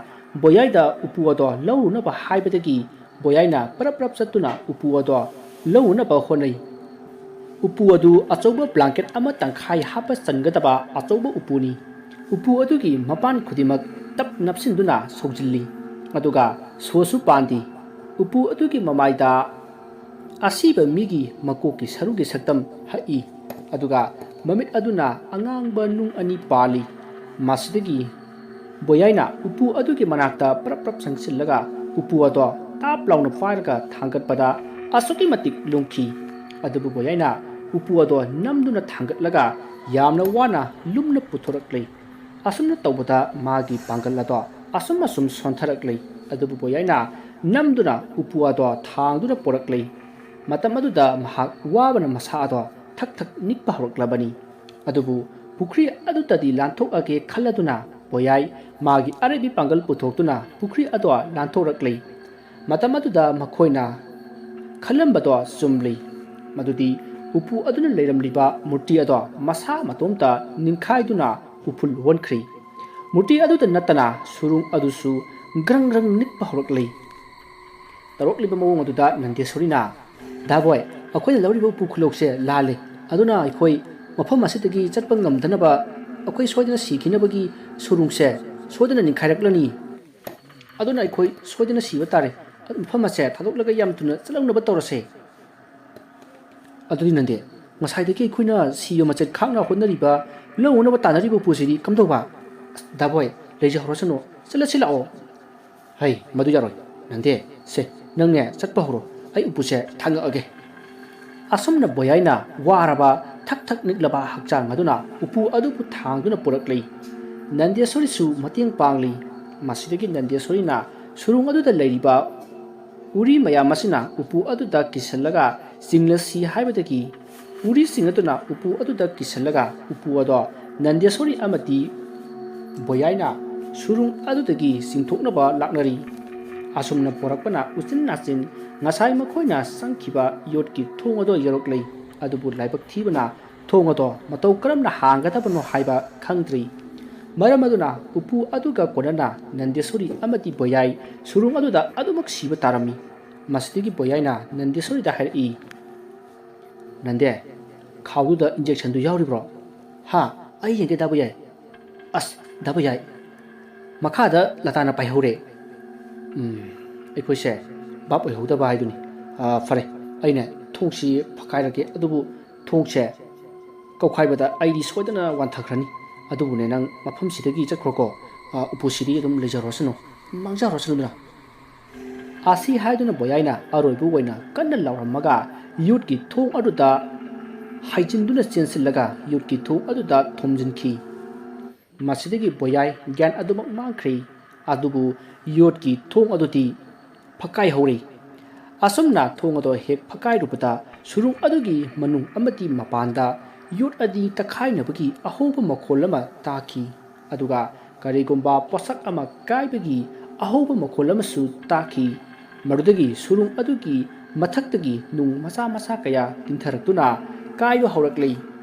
ꯕꯣꯌꯥꯏꯗ ꯎꯄꯨ ꯑꯗꯣ ꯂꯧꯔꯨꯅꯕ ꯍꯥꯏꯕꯗꯒꯤ ꯕꯣꯌꯥꯏꯅ ꯄꯔꯞ ꯄꯔꯞ ꯆꯠꯇꯨꯅ ꯎꯄꯨ ꯑꯗꯣ ꯂꯧꯔꯨꯅꯕ ꯍꯣꯠꯅꯩ꯫ ꯎꯄꯨ ꯑꯗꯨ ꯑꯆꯧꯕ ꯕ꯭ꯂꯥꯡꯀꯦꯠ ꯑꯃ ꯇꯪꯈꯥꯏ ꯍꯥꯞꯄ ꯆꯟꯒꯗꯕ ꯑꯆꯧꯕ ꯎꯄꯨꯅꯤ꯫ ꯎꯄꯨ ꯑꯗꯨꯒꯤ ꯃꯄꯥꯟ ꯈꯨꯗꯤꯡꯃꯛ ꯇꯞ ꯅꯞꯁꯤꯟꯗꯨꯅ ꯁꯧꯖꯤꯜꯂꯤ꯫ ꯑꯗꯨꯒ ꯁꯣꯁꯨ ꯄꯥꯟꯗꯦ꯫ ꯎꯄꯨ ꯑꯗꯨꯒꯤ ꯃꯃꯥꯏꯗ ꯑꯁꯤꯕ ꯃꯤꯒꯤ ꯃꯀꯣꯛꯀꯤ ꯁꯔꯨꯒꯤ ꯁꯛꯇꯝ ꯍꯛꯏ, ꯑꯗꯨꯒ ꯃꯃꯤꯠ ꯑꯗꯨꯅ ꯑꯉꯥꯡꯕ ꯅꯨꯡ ꯑꯅꯤ ꯄꯥꯜꯂꯤ꯫ ꯃꯁꯤꯗꯒꯤ ꯕꯣꯌꯥꯏꯅ ꯎꯄꯨ ꯑꯗꯨꯒꯤ ꯃꯅꯥꯛꯇ ꯄ꯭ꯔꯞ ꯄ꯭ꯔꯞ ꯆꯪꯁꯤꯜꯂꯒ ꯎꯄꯨ ꯑꯗꯣ ꯇꯥꯞ ꯂꯥꯎꯅ ꯄꯥꯏꯔꯒ ꯊꯥꯡꯒꯠꯄꯗ ꯑꯁꯨꯛꯀꯤ ꯃꯇꯤꯛ ꯂꯨꯝꯈꯤ꯫ ꯑꯗꯨꯕꯨ ꯕꯣꯌꯥꯏꯅ ꯎꯄꯨ ꯑꯗꯣ ꯅꯝꯗꯨꯅ ꯊꯥꯡꯒꯠꯂꯒ ꯌꯥꯝꯅ ꯋꯥꯅ ꯂꯨꯝꯅ ꯄꯨꯊꯣꯔꯛꯂꯤ꯫ ꯑꯁꯨꯝꯅ ꯇꯧꯕꯗ ꯃꯥꯒꯤ ꯄꯥꯡꯒꯜ ꯑꯗꯣ ꯑꯁꯨꯝ ꯑꯁꯨꯝ ꯁꯣꯟꯊꯔꯛꯂꯤ꯫ ꯑꯗꯨꯕꯨ ꯕꯣꯌꯥꯏꯅ ꯅꯝꯗꯨꯅ ꯎꯄꯨ ꯑꯗꯣ ꯊꯥꯡꯗꯨꯅ ꯄꯣꯔꯛꯂꯤ꯫ ꯃꯇꯝ ꯑꯗꯨꯗ ꯃꯍꯥꯛ ꯋꯥꯕꯅ ꯃꯁꯥ ꯑꯗꯣ ꯊꯛ ꯊꯛ ꯅꯤꯛꯄ ꯍꯧꯔꯛꯂꯕꯅꯤ꯫ ꯑꯗꯨꯕꯨ ꯄꯨꯈ꯭ꯔꯤ ꯑꯗꯨꯗꯗꯤ ꯂꯥꯟꯊꯣꯛꯑꯒꯦ ꯈꯜꯂꯗꯨꯅ ꯕꯣꯌꯥꯏ ꯃꯥꯒꯤ ꯑꯔꯩꯕꯤ ꯄꯥꯡꯒꯜ ꯄꯨꯊꯣꯛꯇꯨꯅ ꯄꯨꯈ꯭ꯔꯤ ꯑꯗꯣ ꯂꯥꯟꯊꯣꯔꯛꯂꯤ꯫ ꯃꯇꯝ ꯑꯗꯨꯗ ꯃꯈꯣꯏꯅ ꯈꯜꯂꯝꯕꯗꯣ ꯆꯨꯝꯂꯤ꯫ ꯃꯗꯨꯗꯤ ꯎꯄꯨ ꯑꯗꯨꯅ ꯂꯩꯔꯝꯂꯤꯕ ꯃꯨꯔꯇꯤ ꯑꯗꯣ ꯃꯁꯥ ꯃꯇꯣꯝꯇ ꯅꯤꯡꯈꯥꯏꯗꯨꯅ ꯎꯐꯨꯜ ꯑꯣꯟꯈ꯭ꯔꯤ꯫ ꯃꯨꯔꯇꯤ ꯑꯗꯨꯗ ꯅꯠꯇꯅ ꯁꯨꯔꯨꯡ ꯑꯗꯨꯁꯨ ꯒ꯭ꯔꯪ ꯒ꯭ꯔꯪ ꯅꯤꯛꯄ ꯍꯧꯔꯛꯂꯤ꯫ ꯇꯧꯔꯛꯂꯤꯕ ꯃꯑꯣꯡ ꯑꯗꯨꯗ ꯅꯟꯗꯦꯁꯣꯔꯤꯅ, "ꯗꯥꯕꯣꯏ, ꯑꯩꯈꯣꯏꯅ ꯂꯧꯔꯤꯕ ꯎꯄꯨ ꯈꯨꯂꯧꯁꯦ ꯂꯥꯜꯂꯦ꯫ ꯑꯗꯨꯅ ꯑꯩꯈꯣꯏ ꯃꯐꯝ ꯑꯁꯤꯗꯒꯤ ꯆꯠꯄ ꯉꯝꯗꯅꯕ ꯑꯩꯈꯣꯏ ꯁꯣꯏꯗꯅ ꯁꯤꯈꯤꯅꯕꯒꯤ ꯁꯨꯔꯨꯡꯁꯦ ꯁꯣꯏꯗꯅ ꯅꯤꯡꯈꯥꯏꯔꯛꯂꯅꯤ꯫ ꯑꯗꯨꯅ ꯑꯩꯈꯣꯏ ꯁꯣꯏꯗꯅ ꯁꯤꯕ ꯇꯥꯔꯦ꯫ ꯃꯐꯝ ꯑꯁꯦ ꯊꯥꯗꯣꯛꯂꯒ ꯌꯥꯝ ꯊꯨꯅ ꯆꯠꯍꯧꯅꯕ ꯇꯧꯔꯁꯦ꯫" ꯑꯗꯨꯗꯤ ꯅꯟꯗꯦ, ꯉꯁꯥꯏꯗꯒꯤ ꯑꯩꯈꯣꯏꯅ ꯁꯤꯕ ꯃꯆꯦꯠ ꯈꯥꯛꯅ ꯍꯣꯠꯅꯔꯤꯕ, ꯂꯧꯅꯅꯕ ꯇꯥꯟꯅꯔꯤꯕ ꯎꯄꯨꯁꯤꯗꯤ ꯀꯝꯗꯧꯕ? ꯑꯁ, ꯗꯥꯕꯣꯏ, ꯂꯩꯖꯍꯧꯔꯁꯅꯨ, ꯆꯠꯂꯁꯤ ꯂꯥꯛꯑꯣ꯫ ꯍꯩ, ꯃꯗꯨ ꯌꯥꯔꯣꯏ꯫ ꯅꯟꯗꯦ, ꯁꯦ, ꯅꯪꯅꯦ ꯆꯠꯄ ꯍꯧꯔꯣ, ꯑꯩ ꯎꯄꯨꯁꯦ ꯊꯥꯡꯉꯛꯑꯒꯦ꯫ ꯑꯁꯨꯝꯅ ꯕꯣꯌꯥꯏꯅ ꯋꯥꯔꯕ, ꯊꯛ ꯊꯛ ꯅꯤꯛꯂꯕ ꯍꯛꯆꯥꯡ ꯑꯗꯨꯅ ꯎꯄꯨ ꯑꯗꯨꯕꯨ ꯊꯥꯡꯗꯨꯅ ꯄꯨꯔꯛꯂꯤ꯫ ꯅꯟꯗꯦꯁꯣꯔꯤꯁꯨ ꯃꯇꯦꯡ ꯄꯥꯡꯂꯤ꯫ ꯃꯁꯤꯗꯒꯤ ꯅꯟꯗꯦꯁꯣꯔꯤꯅ ꯁꯨꯔꯨꯡ ꯑꯗꯨꯗ ꯂꯩꯔꯤꯕ ꯎꯔꯤ ꯃꯌꯥꯝ ꯑꯁꯤꯅ ꯎꯄꯨ ꯑꯗꯨꯗ ꯀꯤꯁꯜꯂꯒ ꯆꯤꯡꯂꯁꯤ ꯍꯥꯏꯕꯗꯒꯤ ꯎꯔꯤꯁꯤꯡ ꯑꯗꯨꯅ ꯎꯄꯨ ꯑꯗꯨꯗ ꯀꯤꯁꯜꯂꯒ ꯎꯄꯨ ꯑꯗꯣ ꯅꯟꯗꯦꯁꯣꯔꯤ ꯑꯃꯗꯤ ꯕꯣꯌꯥꯏꯅ ꯁꯨꯔꯨꯡ ꯑꯗꯨꯗꯒꯤ ꯆꯤꯡꯊꯣꯛꯅꯕ ꯂꯥꯛꯅꯔꯤ꯫ ꯑꯁꯨꯝꯅ ꯄꯣꯔꯛꯄꯅ ꯎꯆꯤꯟ ꯅꯥꯆꯤꯟ ꯉꯁꯥꯏ ꯃꯈꯣꯏꯅ ꯆꯪꯈꯤꯕ ꯌꯣꯠꯀꯤ ꯊꯣꯡ ꯑꯗꯣ ꯌꯧꯔꯛꯂꯤ꯫ ꯑꯗꯨꯕꯨ ꯂꯥꯏꯕꯛ ꯊꯤꯕꯅ ꯊꯣꯡ ꯑꯗꯣ ꯃꯇꯧ ꯀꯔꯝꯅ ꯍꯥꯡꯒꯗꯕꯅꯣ ꯍꯥꯏꯕ ꯈꯪꯗ꯭ꯔꯤ꯫ ꯃꯔꯝ ꯑꯗꯨꯅ ꯎꯄꯨ ꯑꯗꯨꯒ ꯀꯣꯟꯅꯅ ꯅꯟꯗꯦꯁꯣꯔꯤ ꯑꯃꯗꯤ ꯕꯣꯌꯥꯏ ꯁꯨꯔꯨꯡ ꯑꯗꯨꯗ ꯑꯗꯨꯃꯛ ꯁꯤꯕ ꯇꯥꯔꯝꯃꯤ꯫ ꯃꯁꯤꯗꯒꯤ ꯕꯣꯌꯥꯏꯅ ꯅꯟꯗꯦꯁꯣꯔꯤꯗ ꯍꯥꯏꯔꯛꯏ, "ꯅꯟꯗꯦ, ꯈꯥꯎꯗꯨꯗ ꯏꯟꯖꯦꯛꯁꯟꯗꯨ ꯌꯥꯎꯔꯤꯕ꯭ꯔꯣ?" "ꯍꯥ? ꯑꯩ ꯌꯦꯡꯒꯦ, ꯗꯥ ꯕꯣꯌꯥꯏ꯫" "ꯑꯁ, ꯗꯥ ꯕꯣꯌꯥꯏ, ꯃꯈꯥꯗ ꯂꯇꯥꯅ ꯄꯥꯏꯍꯧꯔꯦ꯫" ꯎꯝ, ꯑꯩꯈꯣꯏꯁꯦ ꯚꯥꯞ ꯑꯣꯏꯍꯧꯗꯕ ꯍꯥꯏꯗꯨꯅꯤ꯫ ꯑꯥ, ꯐꯔꯦ, ꯑꯩꯅ ꯊꯣꯡꯁꯤ ꯐꯛꯀꯥꯏꯔꯒꯦ, ꯑꯗꯨꯕꯨ ꯊꯣꯡꯁꯦ ꯀꯧꯈꯥꯏꯕꯗ ꯑꯩꯗꯤ ꯁꯣꯏꯗꯅ ꯋꯥꯟꯊꯈ꯭ꯔꯅꯤ꯫ ꯑꯗꯨꯕꯨꯅꯦ, ꯅꯪ ꯃꯐꯝꯁꯤꯗꯒꯤ ꯆꯠꯈ꯭ꯔꯣꯀꯣ꯫ ꯑ, ꯎꯄꯨꯁꯤꯗꯤ ꯑꯗꯨꯝ ꯂꯩꯖꯔꯣꯁꯅꯨ, ꯃꯥꯡꯖꯔꯣꯁꯅꯨꯗꯅ꯫ ꯑꯁꯤ ꯍꯥꯏꯗꯨꯅ ꯕꯣꯌꯥꯏꯅ ꯑꯔꯣꯏꯕ ꯑꯣꯏꯅ ꯀꯟꯅ ꯂꯥꯎꯔꯝꯃꯒ ꯌꯨꯠꯀꯤ ꯊꯣꯡ ꯑꯗꯨꯗ ꯍꯥꯏꯖꯤꯟꯗꯨꯅ ꯆꯦꯟꯁꯤꯜꯂꯒ ꯌꯨꯠꯀꯤ ꯊꯣꯡ ꯑꯗꯨꯗ ꯊꯣꯝꯖꯤꯟꯈꯤ꯫ ꯃꯁꯤꯗꯒꯤ ꯕꯣꯌꯥꯏ ꯒ꯭ꯌꯥꯟ ꯑꯗꯨꯃꯛ ꯃꯥꯡꯈ꯭ꯔꯦ꯫ ꯑꯗꯨꯕꯨ ꯌꯣꯠꯀꯤ ꯊꯣꯡ ꯑꯗꯨꯗꯤ ꯐꯛꯀꯥꯏꯍꯧꯔꯦ꯫ ꯑꯁꯨꯝꯅ ꯊꯣꯡ ꯑꯗꯨ ꯍꯦꯛ ꯐꯛꯀꯥꯏꯔꯨꯕꯗ ꯁꯨꯔꯨꯡ ꯑꯗꯨꯒꯤ ꯃꯅꯨꯡ ꯑꯃꯗꯤ ꯃꯄꯥꯟꯗ ꯌꯣꯠ ꯑꯅꯤ ꯇꯛꯈꯥꯏꯅꯕꯒꯤ ꯑꯍꯧꯕ ꯃꯈꯣꯜ ꯑꯃ ꯇꯥꯈꯤ꯫ ꯑꯗꯨꯒ ꯀꯔꯤꯒꯨꯝꯕ ꯄꯣꯠꯁꯛ ꯑꯃ ꯀꯥꯏꯕꯒꯤ ꯑꯍꯧꯕ ꯃꯈꯣꯜ ꯑꯃꯁꯨ ꯇꯥꯈꯤ꯫ ꯃꯗꯨꯗꯒꯤ ꯁꯨꯔꯨꯡ ꯑꯗꯨꯒꯤ ꯃꯊꯛꯇꯒꯤ ꯅꯨꯡ ꯃꯆꯥ ꯃꯆꯥ ꯀꯌꯥ ꯇꯤꯟꯊꯔꯛꯇꯨꯅ ꯀꯥꯏꯕ ꯍꯧꯔꯛꯂꯤ꯫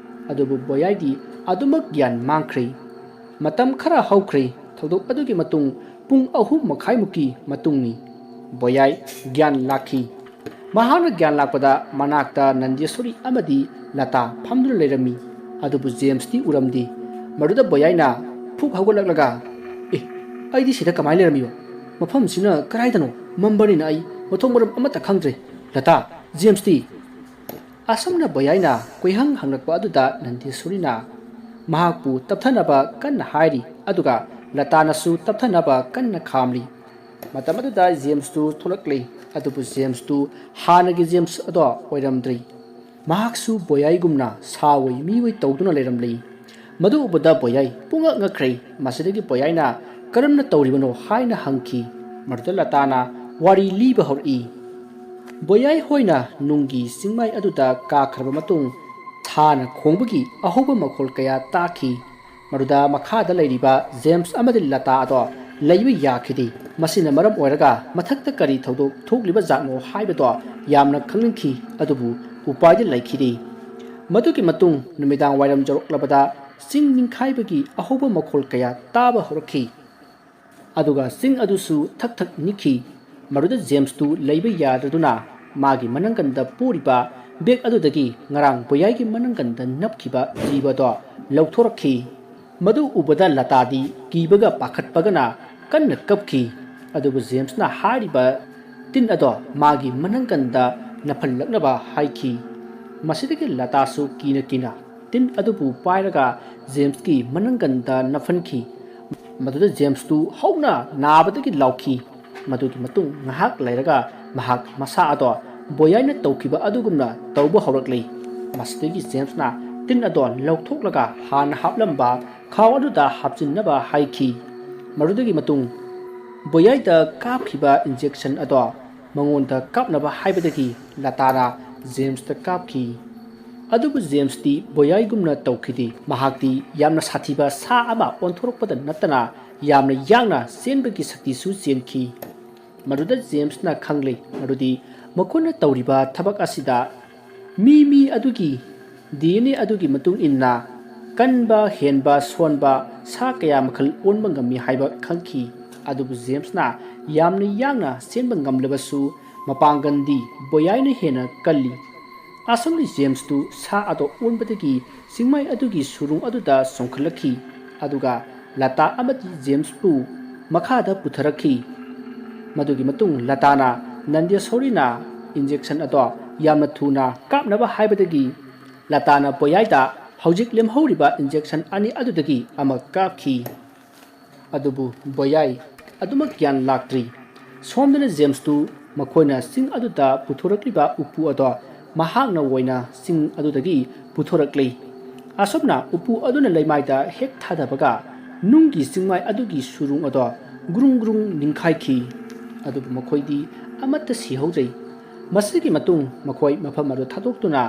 ꯑꯗꯨꯕꯨ ꯕꯣꯌꯥꯏꯗꯤ ꯑꯗꯨꯃꯛ ꯒ꯭ꯌꯥꯟ ꯃꯥꯡꯈ꯭ꯔꯦ꯫ ꯃꯇꯝ ꯈꯔ ꯍꯧꯈ꯭ꯔꯦ꯫ ꯊꯧꯗꯣꯛ ꯑꯗꯨꯒꯤ ꯃꯇꯨꯡ ꯄꯨꯡ ꯑꯍꯨꯝ ꯃꯈꯥꯏꯃꯨꯛꯀꯤ ꯃꯇꯨꯡꯅꯤ꯫ ꯕꯣꯌꯥꯏ ꯒ꯭ꯌꯥꯟ ꯂꯥꯛꯈꯤ꯫ ꯃꯍꯥꯛꯅ ꯒ꯭ꯌꯥꯟ ꯂꯥꯛꯄꯗ ꯃꯅꯥꯛꯇ ꯅꯟꯗꯦꯁꯣꯔꯤ ꯑꯃꯗꯤ ꯂꯇꯥ ꯐꯝꯗꯨꯅ ꯂꯩꯔꯝꯃꯤ꯫ ꯑꯗꯨꯕꯨ ꯖꯦꯝꯁꯇꯤ ꯎꯔꯝꯗꯦ꯫ ꯃꯗꯨꯗ ꯕꯣꯌꯥꯏꯅ ꯐꯨꯛ ꯍꯧꯒꯠꯂꯛꯂꯒ, "ꯑꯦ, ꯑꯩꯗꯤ ꯁꯤꯗ ꯀꯃꯥꯏꯅ ꯂꯩꯔꯝꯃꯤꯕ? ꯃꯐꯝꯁꯤꯅ ꯀꯗꯥꯏꯗꯅꯣ? ꯃꯝꯕꯅꯤꯅ ꯑꯩ ꯃꯊꯣꯡ ꯃꯔꯝ ꯑꯃꯠꯇ ꯈꯪꯗ꯭ꯔꯦ꯫ ꯂꯇꯥ, ꯖꯦꯝꯁꯇꯤ?" ꯑꯁꯨꯝꯅ ꯕꯣꯌꯥꯏꯅ ꯀꯣꯏꯍꯪ ꯍꯪꯂꯛꯄ ꯑꯗꯨꯗ ꯅꯟꯗꯦꯁꯣꯔꯤꯅ ꯃꯍꯥꯛꯄꯨ ꯇꯞꯊꯅꯕ ꯀꯟꯅ ꯍꯥꯏꯔꯤ, ꯑꯗꯨꯒ ꯂꯇꯥꯅꯁꯨ ꯇꯞꯊꯅꯕ ꯀꯟꯅ ꯈꯥꯝꯂꯤ꯫ ꯃꯇꯝ ꯑꯗꯨꯗ ꯖꯦꯝꯁꯇꯨ ꯊꯣꯛꯂꯛꯂꯤ, ꯑꯗꯨꯕꯨ ꯖꯦꯝꯁꯇꯨ ꯍꯥꯟꯅꯒꯤ ꯖꯦꯝꯁ ꯑꯗꯣ ꯑꯣꯏꯔꯝꯗ꯭ꯔꯤ꯫ ꯃꯍꯥꯛꯁꯨ ꯕꯣꯌꯥꯏꯒꯨꯝꯅ ꯁꯥ ꯑꯣꯏ ꯃꯤ ꯑꯣꯏ ꯇꯧꯗꯨꯅ ꯂꯩꯔꯝꯂꯤ꯫ ꯃꯗꯨ ꯎꯕꯗ ꯕꯣꯌꯥꯏ ꯄꯨꯡꯉꯛ ꯉꯛꯈ꯭ꯔꯦ꯫ ꯃꯁꯤꯗꯒꯤ ꯕꯣꯌꯥꯏꯅ ꯀꯔꯝꯅ ꯇꯧꯔꯤꯕꯅꯣ ꯍꯥꯏꯅ ꯍꯪꯈꯤ꯫ ꯃꯗꯨꯗ ꯂꯇꯥꯅ ꯋꯥꯔꯤ ꯂꯤꯕ ꯍꯧꯔꯛꯏ꯫ ꯕꯣꯌꯥꯏ ꯍꯣꯏꯅ ꯅꯨꯡꯒꯤ ꯆꯤꯡꯃꯥꯏ ꯑꯗꯨꯗ ꯀꯥꯈ꯭ꯔꯕ ꯃꯇꯨꯡ ꯊꯥꯅ ꯈꯣꯡꯕꯒꯤ ꯑꯍꯧꯕ ꯃꯈꯣꯜ ꯀꯌꯥ ꯇꯥꯈꯤ꯫ ꯃꯗꯨꯗ ꯃꯈꯥꯗ ꯂꯩꯔꯤꯕ ꯖꯦꯝꯁ ꯑꯃꯗꯤ ꯂꯇꯥ ꯑꯗꯣ ꯂꯩꯕ ꯌꯥꯈꯤꯗꯦ꯫ ꯃꯁꯤꯅ ꯃꯔꯝ ꯑꯣꯏꯔꯒ ꯃꯊꯛꯇ ꯀꯔꯤ ꯊꯧꯗꯣꯛ ꯊꯣꯛꯂꯤꯕ ꯖꯥꯠꯅꯣ ꯍꯥꯏꯕꯗꯣ ꯌꯥꯝꯅ ꯈꯪꯅꯤꯡꯈꯤ, ꯑꯗꯨꯕꯨ ꯎꯄꯥꯏꯗꯤ ꯂꯩꯈꯤꯗꯦ꯫ ꯃꯗꯨꯒꯤ ꯃꯇꯨꯡ ꯅꯨꯃꯤꯗꯥꯡ ꯋꯥꯏꯔꯝ ꯌꯧꯔꯛꯂꯕꯗ ꯆꯤꯡ ꯅꯤꯡꯈꯥꯏꯕꯒꯤ ꯑꯍꯧꯕ ꯃꯈꯣꯜ ꯀꯌꯥ ꯇꯥꯕ ꯍꯧꯔꯛꯈꯤ꯫ ꯑꯗꯨꯒ ꯆꯤꯡ ꯑꯗꯨꯁꯨ ꯊꯛ ꯊꯛ ꯅꯤꯛꯈꯤ꯫ ꯃꯗꯨꯗ ꯖꯦꯝꯁꯇꯨ ꯂꯩꯕ ꯌꯥꯗ꯭ꯔꯗꯨꯅ ꯃꯥꯒꯤ ꯃꯅꯪꯒꯟꯗ ꯄꯣꯔꯤꯕ ꯕꯦꯒ ꯑꯗꯨꯗꯒꯤ ꯉꯔꯥꯡ ꯕꯣꯌꯥꯏꯒꯤ ꯃꯅꯪꯒꯟꯗ ꯅꯞꯈꯤꯕ ꯖꯤꯕꯗꯣ ꯂꯧꯊꯣꯔꯛꯈꯤ꯫ ꯃꯗꯨ ꯎꯕꯗ ꯂꯇꯥꯗꯤ ꯀꯤꯕꯒ ꯄꯥꯈꯠꯄꯒꯅ ꯀꯟꯅ ꯀꯞꯈꯤ꯫ ꯑꯗꯨꯕꯨ ꯖꯦꯝꯁꯅ ꯍꯥꯏꯔꯤꯕ ꯇꯤꯟ ꯑꯗꯣ ꯃꯥꯒꯤ ꯃꯅꯪꯒꯟꯗ ꯅꯞꯍꯜꯂꯛꯅꯕ ꯍꯥꯏꯈꯤ꯫ ꯃꯁꯤꯗꯒꯤ ꯂꯇꯥꯁꯨ ꯀꯤꯅ ꯀꯤꯅ ꯇꯤꯟ ꯑꯗꯨꯕꯨ ꯄꯥꯏꯔꯒ ꯖꯦꯝꯁꯀꯤ ꯃꯅꯪꯒꯟꯗ ꯅꯞꯍꯟꯈꯤ꯫ ꯃꯗꯨꯗ ꯖꯦꯝꯁꯇꯨ ꯍꯧꯅ ꯅꯥꯕꯗꯒꯤ ꯂꯥꯎꯈꯤ꯫ ꯃꯗꯨꯒꯤ ꯃꯇꯨꯡ ꯉꯥꯏꯍꯥꯛ ꯂꯩꯔꯒ ꯃꯍꯥꯛ ꯃꯁꯥ ꯑꯗꯣ ꯕꯣꯌꯥꯏꯅ ꯇꯧꯈꯤꯕ ꯑꯗꯨꯒꯨꯝꯅ ꯇꯧꯕ ꯍꯧꯔꯛꯂꯤ꯫ ꯃꯁꯤꯗꯒꯤ ꯖꯦꯝꯁꯅ ꯇꯤꯟ ꯑꯗꯣ ꯂꯧꯊꯣꯛꯂꯒ ꯍꯥꯟꯅ ꯍꯥꯞꯂꯝꯕ ꯈꯥꯎ ꯑꯗꯨꯗ ꯍꯥꯞꯆꯤꯟꯅꯕ ꯍꯥꯏꯈꯤ꯫ ꯃꯗꯨꯗꯒꯤ ꯃꯇꯨꯡ ꯕꯣꯌꯥꯏꯗ ꯀꯥꯞꯈꯤꯕ ꯏꯟꯖꯦꯛꯁꯟ ꯑꯗꯣ ꯃꯉꯣꯟꯗ ꯀꯥꯞꯅꯕ ꯍꯥꯏꯕꯗꯒꯤ ꯂꯇꯥꯅ ꯖꯦꯝꯁꯇ ꯀꯥꯞꯈꯤ꯫ ꯑꯗꯨꯕꯨ ꯖꯦꯝꯁꯇꯤ ꯕꯣꯌꯥꯏꯒꯨꯝꯅ ꯇꯧꯈꯤꯗꯦ꯫ ꯃꯍꯥꯛꯇꯤ ꯌꯥꯝꯅ ꯁꯥꯊꯤꯕ ꯁꯥ ꯑꯃ ꯑꯣꯟꯊꯣꯔꯛꯄꯗ ꯅꯠꯇꯅ ꯌꯥꯝꯅ ꯌꯥꯡꯅ ꯆꯦꯟꯕꯒꯤ ꯁꯛꯇꯤꯁꯨ ꯆꯦꯟꯈꯤ꯫ ꯃꯗꯨꯗ ꯖꯦꯝꯁꯅ ꯈꯪꯂꯦ ꯃꯗꯨꯗꯤ ꯃꯈꯣꯏꯅ ꯇꯧꯔꯤꯕ ꯊꯕꯛ ꯑꯁꯤꯗ ꯃꯤ ꯃꯤ ꯑꯗꯨꯒꯤ ꯗꯤ ꯑꯦꯟ ꯑꯦ ꯑꯗꯨꯒꯤ ꯃꯇꯨꯡ ꯏꯟꯅ ꯀꯟꯕ, ꯍꯦꯟꯕ, ꯁꯣꯟꯕ ꯁꯥ ꯀꯌꯥ ꯃꯈꯜ ꯑꯣꯟꯕ ꯉꯝꯃꯤ ꯍꯥꯏꯕ ꯈꯪꯈꯤ꯫ ꯑꯗꯨꯕꯨ ꯖꯦꯝꯁꯅ ꯌꯥꯝꯅ ꯌꯥꯡꯅ ꯆꯦꯟꯕ ꯉꯝꯂꯕꯁꯨ ꯃꯄꯥꯡꯒꯜꯗꯤ ꯕꯣꯌꯥꯏꯅ ꯍꯦꯟꯅ ꯀꯜꯂꯤ꯫ ꯑꯁꯨꯝꯅ ꯖꯦꯝꯁꯇꯨ ꯁꯥ ꯑꯗꯨ ꯑꯣꯟꯕꯗꯒꯤ ꯆꯤꯡꯃꯥꯏ ꯑꯗꯨꯒꯤ ꯁꯨꯔꯨꯡ ꯑꯗꯨꯗ ꯆꯣꯡꯈꯠꯂꯛꯈꯤ, ꯑꯗꯨꯒ ꯂꯇꯥ ꯑꯃꯗꯤ ꯖꯦꯝꯁꯄꯨ ꯃꯈꯥꯗ ꯄꯨꯊꯔꯛꯈꯤ꯫ ꯃꯗꯨꯒꯤ ꯃꯇꯨꯡ ꯂꯇꯥꯅ ꯅꯟꯗꯦꯁꯣꯔꯤꯅ ꯏꯟꯖꯦꯛꯁꯟ ꯑꯗꯣ ꯌꯥꯝꯅ ꯊꯨꯅ ꯀꯥꯞꯅꯕ ꯍꯥꯏꯕꯗꯒꯤ ꯂꯇꯥꯅ ꯕꯣꯌꯥꯏꯗ ꯍꯧꯖꯤꯛ ꯂꯦꯝꯍꯧꯔꯤꯕ ꯏꯟꯖꯦꯛꯁꯟ ꯑꯅꯤ ꯑꯗꯨꯗꯒꯤ ꯑꯃ ꯀꯥꯞꯈꯤ꯫ ꯑꯗꯨꯕꯨ ꯕꯣꯌꯥꯏ ꯑꯗꯨꯃꯛ ꯒ꯭ꯌꯥꯟ ꯂꯥꯛꯇ꯭ꯔꯤ꯫ ꯁꯣꯝꯗꯅ ꯖꯦꯝꯁꯇꯨ ꯃꯈꯣꯏꯅ ꯆꯤꯡ ꯑꯗꯨꯗ ꯄꯨꯊꯣꯔꯛꯂꯤꯕ ꯎꯄꯨ ꯑꯗꯣ ꯃꯍꯥꯛꯅ ꯑꯣꯏꯅ ꯆꯤꯡ ꯑꯗꯨꯗꯒꯤ ꯄꯨꯊꯣꯔꯛꯂꯤ꯫ ꯑꯁꯨꯝꯅ ꯎꯄꯨ ꯑꯗꯨꯅ ꯂꯩꯃꯥꯏꯗ ꯍꯦꯛ ꯊꯥꯗꯕꯒ ꯅꯨꯡꯒꯤ ꯆꯤꯡꯃꯥꯏ ꯑꯗꯨꯒꯤ ꯁꯨꯔꯨꯡ ꯑꯗꯣ ꯒ꯭ꯔꯨꯡ ꯒ꯭ꯔꯨꯡ ꯅꯤꯡꯈꯥꯏꯈꯤ꯫ ꯑꯗꯨꯕꯨ ꯃꯈꯣꯏꯗꯤ ꯑꯃꯠꯇ ꯁꯤꯍꯧꯗ꯭ꯔꯦ꯫ ꯃꯁꯤꯒꯤ ꯃꯇꯨꯡ ꯃꯈꯣꯏ ꯃꯐꯝ ꯑꯗꯨ ꯊꯥꯗꯣꯛꯇꯨꯅ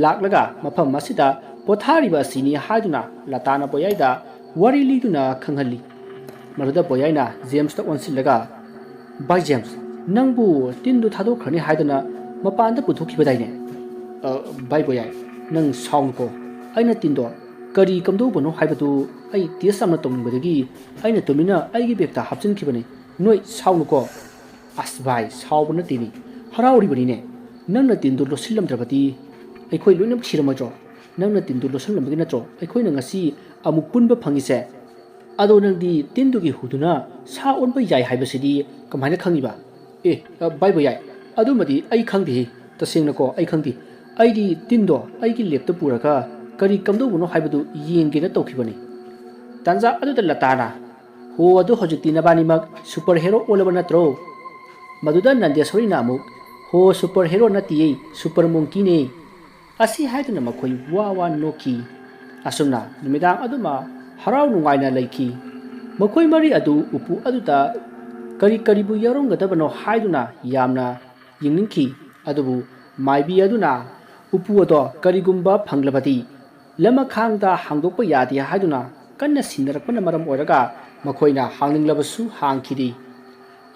ꯂꯥꯛꯂꯒ ꯃꯐꯝ ꯑꯁꯤꯗ ꯄꯣꯊꯥꯔꯤꯕ ꯑꯁꯤꯅꯤ ꯍꯥꯏꯗꯨꯅ ꯂꯇꯥꯅ ꯕꯣꯌꯥꯏꯗ ꯋꯥꯔꯤ ꯂꯤꯗꯨꯅ ꯈꯪꯍꯜꯂꯤ꯫ ꯃꯗꯨꯗ ꯕꯣꯌꯥꯏꯅ ꯖꯦꯝꯁꯇ ꯑꯣꯟꯁꯤꯜꯂꯒ, "ꯚꯥꯏ ꯖꯦꯝꯁ, ꯅꯪꯕꯨ ꯇꯤꯟꯗꯨ ꯊꯥꯗꯣꯛꯈ꯭ꯔꯅꯤ ꯍꯥꯏꯗꯅ ꯃꯄꯥꯟꯗ ꯄꯨꯊꯣꯛꯈꯤꯕꯗꯥꯏꯅꯦ?" "ꯑ, ꯚꯥꯏ ꯕꯣꯌꯥꯏ, ꯅꯪ ꯁꯥꯎꯅꯨꯀꯣ꯫ ꯑꯩꯅ ꯇꯤꯟꯗꯣ ꯀꯔꯤ ꯀꯝꯗꯧꯕꯅꯣ ꯍꯥꯏꯕꯗꯨ ꯑꯩ ꯇꯦꯁ ꯌꯥꯝꯅ ꯇꯧꯅꯤꯡꯕꯗꯒꯤ ꯑꯩꯅ ꯇꯨꯃꯤꯟꯅ ꯑꯩꯒꯤ ꯕꯦꯒꯇ ꯍꯥꯞꯆꯤꯟꯈꯤꯕꯅꯤ꯫ ꯅꯣꯏ ꯁꯥꯎꯅꯨꯀꯣ꯫" "ꯑꯁ ꯚꯥꯏ, ꯁꯥꯎꯕ ꯅꯠꯇꯦꯅꯦ, ꯍꯔꯥꯎꯔꯤꯕꯅꯤꯅꯦ꯫ ꯅꯪꯅ ꯇꯤꯟꯗꯨ ꯂꯣꯠꯁꯤꯜꯂꯝꯗ꯭ꯔꯕꯗꯤ ꯑꯩꯈꯣꯏ ꯂꯣꯏꯅꯃꯛ ꯁꯤꯔꯝꯃꯣꯏꯗ꯭ꯔꯣ? ꯅꯪꯅ ꯇꯤꯟꯗꯨ ꯂꯣꯠꯁꯤꯜꯂꯝꯕꯒꯤ ꯅꯠꯇ꯭ꯔꯣ ꯑꯩꯈꯣꯏꯅ ꯉꯁꯤ ꯑꯃꯨꯛ ꯄꯨꯟꯕ ꯐꯪꯉꯤꯁꯦ? ꯑꯗꯣ ꯅꯪꯗꯤ ꯇꯤꯟꯗꯨꯒꯤ ꯍꯨꯗꯨꯅ ꯁꯥ ꯑꯣꯟꯕ ꯌꯥꯏ ꯍꯥꯏꯕꯁꯤꯗꯤ ꯀꯃꯥꯏꯅ ꯈꯪꯉꯤꯕ?" "ꯑꯦ, ꯑ, ꯚꯥꯏ ꯕꯣꯌꯥꯏ, ꯑꯗꯨꯃꯗꯤ ꯑꯩ ꯈꯪꯗꯦꯍꯦ꯫ "ꯇꯁꯦꯡꯅꯀꯣ, ꯑꯩ ꯈꯪꯗꯦ꯫ ꯑꯩꯗꯤ ꯇꯤꯟꯗꯣ ꯑꯩꯒꯤ ꯂꯦꯞꯇ ꯄꯨꯔꯒ ꯀꯔꯤ ꯀꯝꯗꯧꯕꯅꯣ ꯍꯥꯏꯕꯗꯨ ꯌꯦꯡꯒꯦꯅ ꯇꯧꯈꯤꯕꯅꯤ꯫" ꯇꯥꯟꯖꯥ ꯑꯗꯨꯗ ꯂꯇꯥꯅ, "ꯍꯣ, ꯑꯗꯨ ꯍꯧꯖꯤꯛꯇꯤ ꯅꯕꯥꯅꯤꯃꯛ ꯁꯨꯄꯔ ꯍꯦꯔꯣ ꯑꯣꯜꯂꯕ ꯅꯠꯇ꯭ꯔꯣ?" ꯃꯗꯨꯗ ꯅꯟꯗꯦꯁꯣꯔꯤꯅ ꯑꯃꯨꯛ, "ꯍꯣ, ꯁꯨꯄꯔ ꯍꯦꯔꯣ ꯅꯠꯇꯤꯌꯦ, ꯁꯨꯄꯔ ꯃꯣꯡꯀꯤꯅꯦ꯫" ꯑꯁꯤ ꯍꯥꯏꯗꯨꯅ ꯃꯈꯣꯏ ꯋꯥ ꯋꯥ ꯅꯣꯛꯈꯤ꯫ ꯑꯁꯨꯝꯅ ꯅꯨꯃꯤꯗꯥꯡ ꯑꯗꯨꯃ ꯍꯔꯥꯎ ꯅꯨꯡꯉꯥꯏꯅ ꯂꯩꯈꯤ꯫ ꯃꯈꯣꯏ ꯃꯔꯤ ꯑꯗꯨ ꯎꯄꯨ ꯑꯗꯨꯗ ꯀꯔꯤ ꯀꯔꯤꯕꯨ ꯌꯥꯎꯔꯝꯒꯗꯕꯅꯣ ꯍꯥꯏꯗꯨꯅ ꯌꯥꯝꯅ ꯌꯦꯡꯅꯤꯡꯈꯤ꯫ ꯑꯗꯨꯕꯨ ꯃꯥꯏꯕꯤ ꯑꯗꯨꯅ ꯎꯄꯨ ꯑꯗꯣ ꯀꯔꯤꯒꯨꯝꯕ ꯐꯪꯂꯕꯗꯤ ꯂꯃꯈꯥꯡꯗ ꯍꯥꯡꯗꯣꯛꯄ ꯌꯥꯗꯦ ꯍꯥꯏꯗꯨꯅ ꯀꯟꯅ ꯁꯤꯟꯅꯔꯛꯄꯅ ꯃꯔꯝ ꯑꯣꯏꯔꯒ ꯃꯈꯣꯏꯅ ꯍꯥꯡꯅꯤꯡꯂꯕꯁꯨ ꯍꯥꯡꯈꯤꯗꯦ꯫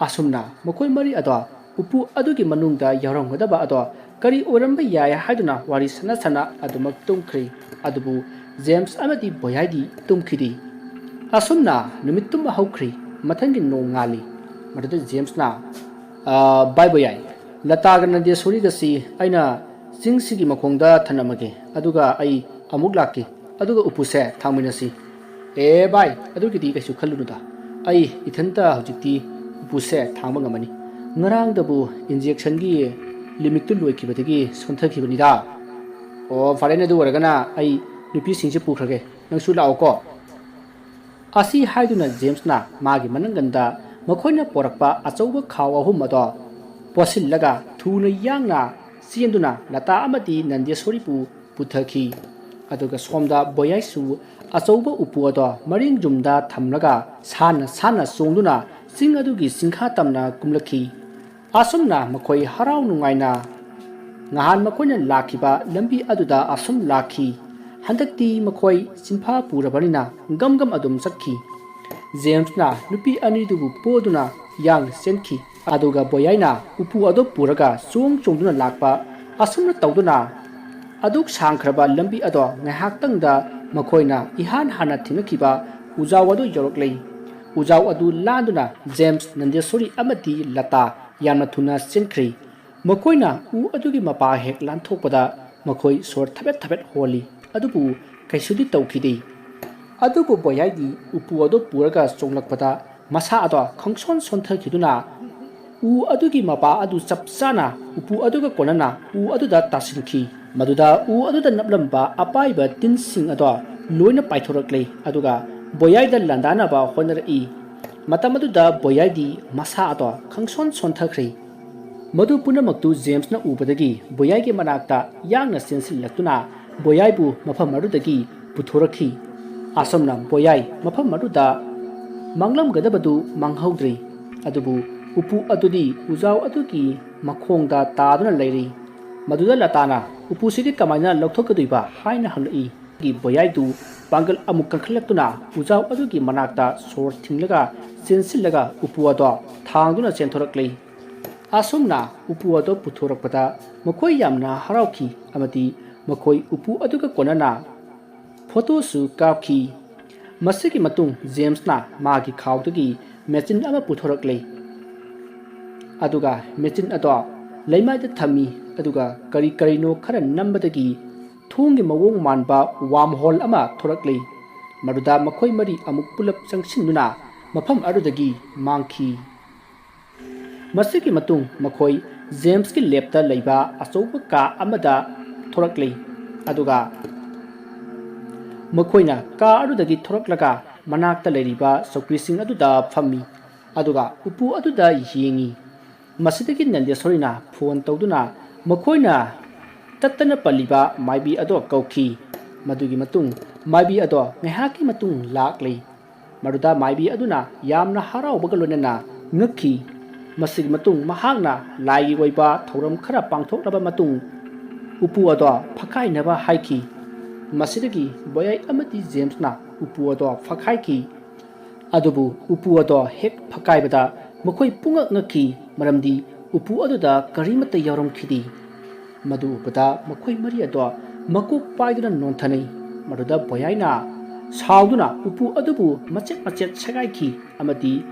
ꯑꯁꯨꯝꯅ ꯃꯈꯣꯏ ꯃꯔꯤ ꯑꯗꯣ ꯎꯄꯨ ꯑꯗꯨꯒꯤ ꯃꯅꯨꯡꯗ ꯌꯥꯎꯔꯝꯒꯗꯕ ꯑꯗꯣ ꯀꯔꯤ ꯑꯣꯏꯔꯝꯕ ꯌꯥꯏ ꯍꯥꯏꯗꯨꯅ ꯋꯥꯔꯤ ꯁꯥꯟꯅ ꯁꯥꯟꯅ ꯑꯗꯨꯃꯛ ꯇꯨꯝꯈ꯭ꯔꯦ꯫ ꯑꯗꯨꯕꯨ ꯖꯦꯝꯁ ꯑꯃꯗꯤ ꯕꯣꯌꯥꯏꯗꯤ ꯇꯨꯝꯈꯤꯗꯦ꯫ ꯑꯁꯨꯝꯅ ꯅꯨꯃꯤꯠ ꯇꯨꯝꯕ ꯍꯧꯈ꯭ꯔꯦ꯫ ꯃꯊꯪꯒꯤ ꯅꯣꯡꯉꯥꯜꯂꯤ꯫ ꯃꯗꯨꯗ ꯖꯦꯝꯁꯅ, "ꯑ, ꯚꯥꯏ ꯕꯣꯌꯥꯏ, ꯂꯇꯥꯒ ꯅꯟꯗꯦꯁꯣꯔꯤꯒꯁꯤ ꯑꯩꯅ ꯆꯤꯡꯁꯤꯒꯤ ꯃꯈꯣꯡꯗ ꯊꯅꯝꯃꯒꯦ, ꯑꯗꯨꯒ ꯑꯩ ꯑꯃꯨꯛ ꯂꯥꯛꯀꯦ, ꯑꯗꯨꯒ ꯎꯄꯨꯁꯦ ꯊꯥꯡꯃꯤꯟꯅꯁꯤ꯫" "ꯑꯦ ꯚꯥꯏ, ꯑꯗꯨꯒꯤꯗꯤ ꯀꯩꯁꯨ ꯈꯜꯂꯨꯅꯨꯗ꯫ ꯑꯩ ꯏꯊꯟꯇ ꯍꯧꯖꯤꯛꯇꯤ ꯎꯄꯨꯁꯦ ꯊꯥꯡꯕ ꯉꯝꯃꯅꯤ꯫ ꯉꯔꯥꯡꯗꯕꯨ ꯏꯟꯖꯦꯛꯁꯟꯒꯤ ꯂꯤꯃꯤꯠꯇꯨ ꯂꯣꯏꯈꯤꯕꯗꯒꯤ ꯁꯣꯟꯊꯈꯤꯕꯅꯤꯗ꯫" "ꯑꯣ, ꯐꯔꯦꯅꯦ, ꯑꯗꯨ ꯑꯣꯏꯔꯒꯅ ꯑꯩ ꯅꯨꯄꯤꯁꯤꯡꯁꯦ ꯄꯨꯈ꯭ꯔꯒꯦ, ꯅꯪꯁꯨ ꯂꯥꯛꯑꯣꯀꯣ꯫" ꯑꯁꯤ ꯍꯥꯏꯗꯨꯅ ꯖꯦꯝꯁꯅ ꯃꯥꯒꯤ ꯃꯅꯪꯒꯟꯗ ꯃꯈꯣꯏꯅ ꯄꯣꯔꯛꯄ ꯑꯆꯧꯕ ꯈꯥꯎ ꯑꯍꯨꯝ ꯑꯗꯣ ꯄꯣꯠꯁꯤꯜꯂꯒ ꯊꯨꯅ ꯌꯥꯡꯅ ꯆꯦꯟꯗꯨꯅ ꯂꯇꯥ ꯑꯃꯗꯤ ꯅꯟꯗꯦꯁꯣꯔꯤꯕꯨ ꯄꯨꯊꯈꯤ꯫ ꯑꯗꯨꯒ ꯁꯣꯝꯗ ꯕꯣꯌꯥꯏꯁꯨ ꯑꯆꯧꯕ ꯎꯄꯨ ꯑꯗꯣ ꯃꯔꯤꯡ ꯌꯨꯝꯗ ꯊꯝꯂꯒ ꯁꯥꯟꯅ ꯁꯥꯟꯅ ꯆꯣꯡꯗꯨꯅ ꯆꯤꯡ ꯑꯗꯨꯒꯤ ꯆꯤꯡꯈꯥ ꯇꯝꯅ ꯀꯨꯝꯂꯛꯈꯤ꯫ ꯑꯁꯨꯝꯅ ꯃꯈꯣꯏ ꯍꯔꯥꯎ ꯅꯨꯡꯉꯥꯏꯅ ꯉꯍꯥꯟ ꯃꯈꯣꯏꯅ ꯂꯥꯛꯈꯤꯕ ꯂꯝꯕꯤ ꯑꯗꯨꯗ ꯑꯁꯨꯝ ꯂꯥꯛꯈꯤ꯫ ꯍꯟꯗꯛꯇꯤ ꯃꯈꯣꯏ ꯆꯤꯟꯐꯥ ꯄꯨꯔꯕꯅꯤꯅ ꯒꯝ ꯒꯝ ꯑꯗꯨꯝ ꯆꯠꯈꯤ꯫ ꯖꯦꯝꯁꯅ ꯅꯨꯄꯤ ꯑꯅꯤꯗꯨꯕꯨ ꯄꯣꯗꯨꯅ ꯌꯥꯡꯅ ꯆꯦꯟꯈꯤ꯫ ꯑꯗꯨꯒ ꯕꯣꯌꯥꯏꯅ ꯎꯄꯨ ꯑꯗꯨ ꯄꯨꯔꯒ ꯆꯣꯡ ꯆꯣꯡꯗꯨꯅ ꯂꯥꯛꯄ꯫ ꯑꯁꯨꯝꯅ ꯇꯧꯗꯨꯅ ꯑꯗꯨꯛ ꯁꯥꯡꯈ꯭ꯔꯕ ꯂꯝꯕꯤ ꯑꯗꯣ ꯉꯥꯏꯍꯥꯛꯇꯪꯗ ꯃꯈꯣꯏꯅ ꯏꯍꯥꯟ ꯍꯥꯟꯅ ꯊꯦꯡꯅꯈꯤꯕ ꯎꯖꯥꯎ ꯑꯗꯨ ꯌꯧꯔꯛꯂꯦ꯫ ꯎꯖꯥꯎ ꯑꯗꯨ ꯂꯥꯟꯗꯨꯅ ꯖꯦꯝꯁ, ꯅꯟꯗꯦꯁꯣꯔꯤ ꯑꯃꯗꯤ ꯂꯇꯥ ꯌꯥꯝꯅ ꯊꯨꯅ ꯆꯦꯟꯈ꯭ꯔꯤ꯫ ꯃꯈꯣꯏꯅ ꯎ ꯑꯗꯨꯒꯤ ꯃꯄꯥ ꯍꯦꯛ ꯂꯥꯟꯊꯣꯛꯄꯗ ꯃꯈꯣꯏ ꯁꯣꯔ ꯊꯕꯦꯠ ꯊꯕꯦꯠ ꯍꯣꯜꯂꯤ, ꯑꯗꯨꯕꯨ ꯀꯩꯁꯨꯗꯤ ꯇꯧꯈꯤꯗꯦ꯫ ꯑꯗꯨꯕꯨ ꯕꯣꯌꯥꯏꯗꯤ ꯎꯄꯨ ꯑꯗꯨ ꯄꯨꯔꯒ ꯆꯣꯡꯂꯛꯄꯗ ꯃꯁꯥ ꯑꯗꯣ ꯈꯪꯁꯣꯟ ꯁꯣꯟꯊꯈꯤꯗꯨꯅ ꯎ ꯑꯗꯨꯒꯤ ꯃꯄꯥ ꯑꯗꯨ ꯆꯞ ꯆꯥꯅ ꯎꯄꯨ ꯑꯗꯨꯒ ꯀꯣꯟꯅꯅ ꯎ ꯑꯗꯨꯗ ꯇꯥꯁꯤꯟꯈꯤ꯫ ꯃꯗꯨꯗ ꯎ ꯑꯗꯨꯗ ꯅꯞꯂꯝꯕ ꯑꯄꯥꯏꯕ ꯇꯤꯟꯁꯤꯡ ꯑꯗꯣ ꯂꯣꯏꯅ ꯄꯥꯏꯊꯣꯔꯛꯂꯦ, ꯑꯗꯨꯒ ꯕꯣꯌꯥꯏꯗ ꯂꯥꯟꯗꯥꯅꯕ ꯍꯣꯠꯅꯔꯛꯏ꯫ ꯃꯇꯝ ꯑꯗꯨꯗ ꯕꯣꯌꯥꯏꯗꯤ ꯃꯁꯥ ꯑꯗꯣ ꯈꯪꯁꯣꯟ ꯁꯣꯟꯊꯈ꯭ꯔꯦ꯫ ꯃꯗꯨ ꯄꯨꯝꯅꯃꯛꯇꯨ ꯖꯦꯝꯁꯅ ꯎꯕꯗꯒꯤ ꯕꯣꯌꯥꯏꯒꯤ ꯃꯅꯥꯛꯇ ꯌꯥꯡꯅ ꯆꯦꯟꯁꯤꯜꯂꯛꯇꯨꯅ ꯕꯣꯌꯥꯏꯕꯨ ꯃꯐꯝ ꯑꯗꯨꯗꯒꯤ ꯄꯨꯊꯣꯔꯛꯈꯤ꯫ ꯑꯁꯨꯝꯅ ꯕꯣꯌꯥꯏ ꯃꯐꯝ ꯑꯗꯨꯗ ꯃꯥꯡꯂꯝꯒꯗꯕꯗꯨ ꯃꯥꯡꯍꯧꯗ꯭ꯔꯦ꯫ ꯑꯗꯨꯕꯨ ꯎꯄꯨ ꯑꯗꯨꯗꯤ ꯎꯖꯥꯎ ꯑꯗꯨꯒꯤ ꯃꯈꯣꯡꯗ ꯇꯥꯗꯨꯅ ꯂꯩꯔꯤ꯫ ꯃꯗꯨꯗ ꯂꯇꯥꯅ "ꯎꯄꯨꯁꯤꯗꯤ ꯀꯃꯥꯏꯅ ꯂꯧꯊꯣꯛꯀꯗꯣꯏꯕ?" ꯍꯥꯏꯅ ꯍꯪꯂꯛꯏ꯫ ꯕꯣꯌꯥꯏꯗꯨ ꯄꯥꯡꯒꯜ ꯑꯃꯨꯛ ꯀꯟꯈꯠꯂꯛꯇꯨꯅ ꯎꯖꯥꯎ ꯑꯗꯨꯒꯤ ꯃꯅꯥꯛꯇ ꯁꯣꯔ ꯊꯤꯡꯂꯒ ꯆꯦꯟꯁꯤꯜꯂꯒ ꯎꯄꯨ ꯑꯗꯣ ꯊꯥꯡꯗꯨꯅ ꯆꯦꯟꯊꯣꯔꯛꯂꯦ꯫ ꯑꯁꯨꯝꯅ ꯎꯄꯨ ꯑꯗꯣ ꯄꯨꯊꯣꯔꯛꯄꯗ ꯃꯈꯣꯏ ꯌꯥꯝꯅ ꯍꯔꯥꯎꯈꯤ ꯑꯃꯗꯤ ꯃꯈꯣꯏ ꯎꯄꯨ ꯑꯗꯨꯒ ꯀꯣꯟꯅꯅ ꯐꯣꯇꯣꯁꯨ ꯀꯥꯞꯈꯤ꯫ ꯃꯁꯤꯒꯤ ꯃꯇꯨꯡ ꯖꯦꯝꯁꯅ ꯃꯥꯒꯤ ꯈꯥꯎꯗꯒꯤ ꯃꯦꯆꯤꯟ ꯑꯃ ꯄꯨꯊꯣꯔꯛꯂꯦ, ꯑꯗꯨꯒ ꯃꯦꯆꯤꯟ ꯑꯗꯣ ꯂꯩꯃꯥꯏꯗ ꯊꯝꯃꯤ, ꯑꯗꯨꯒ ꯀꯔꯤ ꯀꯔꯤꯅꯣ ꯈꯔ ꯅꯝꯕꯗꯒꯤ ꯊꯣꯡꯒꯤ ꯃꯑꯣꯡ ꯃꯥꯟꯕ ꯋꯥꯝ ꯍꯣꯜ ꯑꯃ ꯊꯣꯔꯛꯂꯦ꯫ ꯃꯗꯨꯗ ꯃꯈꯣꯏ ꯃꯔꯤ ꯑꯃꯨꯛ ꯄꯨꯂꯞ ꯆꯪꯁꯤꯟꯗꯨꯅ ꯃꯐꯝ ꯑꯗꯨꯗꯒꯤ ꯃꯥꯡꯈꯤ꯫ ꯃꯁꯤꯒꯤ ꯃꯇꯨꯡ ꯃꯈꯣꯏ ꯖꯦꯝꯁꯀꯤ ꯂꯦꯞꯇ ꯂꯩꯕ ꯑꯆꯧꯕ ꯀꯥ ꯑꯃꯗ ꯊꯣꯔꯛꯂꯤ, ꯑꯗꯨꯒ ꯃꯈꯣꯏꯅ ꯀꯥ ꯑꯗꯨꯗꯒꯤ ꯊꯣꯔꯛꯂꯒ ꯃꯅꯥꯛꯇ ꯂꯩꯔꯤꯕ ꯆꯧꯀ꯭ꯔꯤꯁꯤꯡ ꯑꯗꯨꯗ ꯐꯝꯃꯤ, ꯑꯗꯨꯒ ꯎꯄꯨ ꯑꯗꯨꯗ ꯌꯦꯡꯉꯤ꯫ ꯃꯁꯤꯗꯒꯤ ꯅꯟꯗꯦꯁꯣꯔꯤꯅ ꯐꯣꯟ ꯇꯧꯗꯨꯅ ꯃꯈꯣꯏꯅ ꯇꯠꯇꯅ ꯄꯜꯂꯤꯕ ꯃꯥꯏꯕꯤ ꯑꯗꯣ ꯀꯧꯈꯤ꯫ ꯃꯗꯨꯒꯤ ꯃꯇꯨꯡ ꯃꯥꯏꯕꯤ ꯑꯗꯣ ꯉꯥꯏꯍꯥꯛꯀꯤ ꯃꯇꯨꯡ ꯂꯥꯛꯂꯤ꯫ ꯃꯗꯨꯗ ꯃꯥꯏꯕꯤ ꯑꯗꯨꯅ ꯌꯥꯝꯅ ꯍꯔꯥꯎꯕꯒ ꯂꯣꯏꯅꯅ ꯉꯛꯈꯤ꯫ ꯃꯁꯤꯒꯤ ꯃꯇꯨꯡ ꯃꯍꯥꯛꯅ ꯂꯥꯏꯒꯤ ꯑꯣꯏꯕ ꯊꯧꯔꯝ ꯈꯔ ꯄꯥꯡꯊꯣꯛꯂꯕ ꯃꯇꯨꯡ ꯎꯄꯨ ꯑꯗꯣ ꯐꯛꯀꯥꯏꯅꯕ ꯍꯥꯏꯈꯤ꯫ ꯃꯁꯤꯗꯒꯤ ꯕꯣꯌꯥꯏ ꯑꯃꯗꯤ ꯖꯦꯝꯁꯅ ꯎꯄꯨ ꯑꯗꯣ ꯐꯛꯀꯥꯏꯈꯤ꯫ ꯑꯗꯨꯕꯨ ꯎꯄꯨ ꯑꯗꯣ ꯍꯦꯛ ꯐꯛꯀꯥꯏꯕꯗ ꯃꯈꯣꯏ ꯄꯨꯡꯉꯛ ꯉꯛꯈꯤ, ꯃꯔꯝꯗꯤ ꯎꯄꯨ ꯑꯗꯨꯗ ꯀꯔꯤꯃꯠꯇ ꯌꯥꯎꯔꯝꯈꯤꯗꯦ꯫ ꯃꯗꯨ ꯎꯕꯗ ꯃꯈꯣꯏ ꯃꯔꯤ ꯑꯗꯣ ꯃꯀꯣꯛ ꯄꯥꯏꯗꯨꯅ ꯅꯣꯟꯊꯅꯩ꯫ ꯃꯗꯨꯗ ꯕꯣꯌꯥꯏꯅ ꯁꯥꯎꯗꯨꯅ ꯎꯄꯨ ꯑꯗꯨꯕꯨ ꯃꯆꯦꯠ ꯃꯆꯦꯠ ꯁꯦꯒꯥꯏꯈꯤ ꯑꯃꯗꯤ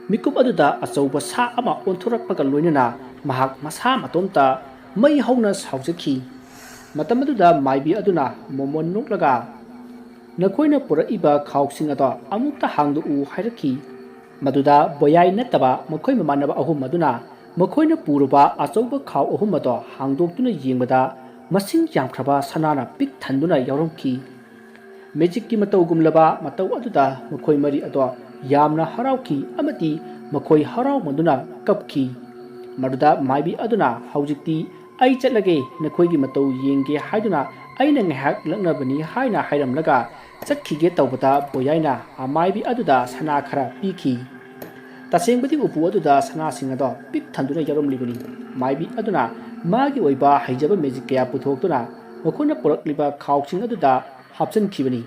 ꯃꯤꯀꯨꯞ ꯑꯗꯨꯗ ꯑꯆꯧꯕ ꯁꯥ ꯑꯃ ꯑꯣꯟꯊꯣꯔꯛꯄꯒ ꯂꯣꯏꯅꯅ ꯃꯍꯥꯛ ꯃꯁꯥ ꯃꯇꯣꯝꯇ ꯃꯩ ꯍꯧꯅ ꯁꯥꯎꯖꯈꯤ꯫ ꯃꯇꯝ ꯑꯗꯨꯗ ꯃꯥꯏꯕꯤ ꯑꯗꯨꯅ ꯃꯣꯃꯣꯟ ꯅꯣꯛꯂꯒ, "ꯅꯈꯣꯏꯅ ꯄꯨꯔꯛꯏꯕ ꯈꯥꯎꯁꯤꯡ ꯑꯗꯣ ꯑꯃꯨꯛꯇ ꯍꯥꯡꯗꯣꯛꯎ" ꯍꯥꯏꯔꯛꯈꯤ꯫ ꯃꯗꯨꯗ ꯕꯣꯌꯥꯏ ꯅꯠꯇꯕ ꯃꯈꯣꯏ ꯃꯃꯥꯟꯅꯕ ꯑꯍꯨꯝ ꯑꯗꯨꯅ ꯃꯈꯣꯏꯅ ꯄꯨꯔꯨꯕ ꯑꯆꯧꯕ ꯈꯥꯎ ꯑꯍꯨꯝ ꯑꯗꯣ ꯍꯥꯡꯗꯣꯛꯇꯨꯅ ꯌꯦꯡꯕꯗ, ꯃꯁꯤꯡ ꯌꯥꯝꯈ꯭ꯔꯕ ꯁꯅꯥꯅ ꯄꯤꯛ ꯊꯟꯗꯨꯅ ꯌꯥꯎꯔꯝꯈꯤ꯫ ꯃꯦꯖꯤꯛꯀꯤ ꯃꯇꯧꯒꯨꯝꯂꯕ ꯃꯇꯧ ꯑꯗꯨꯗ ꯃꯈꯣꯏ ꯃꯔꯤ ꯑꯗꯣ ꯌꯥꯝꯅ ꯍꯔꯥꯎꯈꯤ ꯑꯃꯗꯤ ꯃꯈꯣꯏ ꯍꯔꯥꯎꯃꯟꯗꯨꯅ ꯀꯞꯈꯤ꯫ ꯃꯗꯨꯗ ꯃꯥꯏꯕꯤ ꯑꯗꯨꯅ, "ꯍꯧꯖꯤꯛꯇꯤ ꯑꯩ ꯆꯠꯂꯒꯦ, ꯅꯈꯣꯏꯒꯤ ꯃꯇꯧ ꯌꯦꯡꯒꯦ ꯍꯥꯏꯗꯨꯅ ꯑꯩꯅ ꯉꯥꯏꯍꯥꯛ ꯂꯛꯅꯕꯅꯤ" ꯍꯥꯏꯅ ꯍꯥꯏꯔꯝꯂꯒ ꯆꯠꯈꯤꯒꯦ ꯇꯧꯕꯗ, ꯕꯣꯌꯥꯏꯅ ꯑꯃꯥꯏꯕꯤ ꯑꯗꯨꯗ ꯁꯅꯥ ꯈꯔ ꯄꯤꯈꯤ꯫ ꯇꯁꯦꯡꯕꯗꯤ ꯎꯄꯨ ꯑꯗꯨꯗ ꯁꯅꯥꯁꯤꯡ ꯑꯗꯣ ꯄꯤꯛ ꯊꯟꯗꯨꯅ ꯌꯥꯎꯔꯝꯂꯤꯕꯅꯤ꯫ ꯃꯥꯏꯕꯤ ꯑꯗꯨꯅ ꯃꯥꯒꯤ ꯑꯣꯏꯕ ꯍꯩꯖꯕ ꯃꯦꯖꯤꯛ ꯀꯌꯥ ꯄꯨꯊꯣꯛꯇꯨꯅ ꯃꯈꯣꯏꯅ ꯄꯨꯔꯛꯂꯤꯕ ꯈꯥꯎꯁꯤꯡ ꯑꯗꯨꯗ ꯍꯥꯞꯆꯤꯟꯈꯤꯕꯅꯤ꯫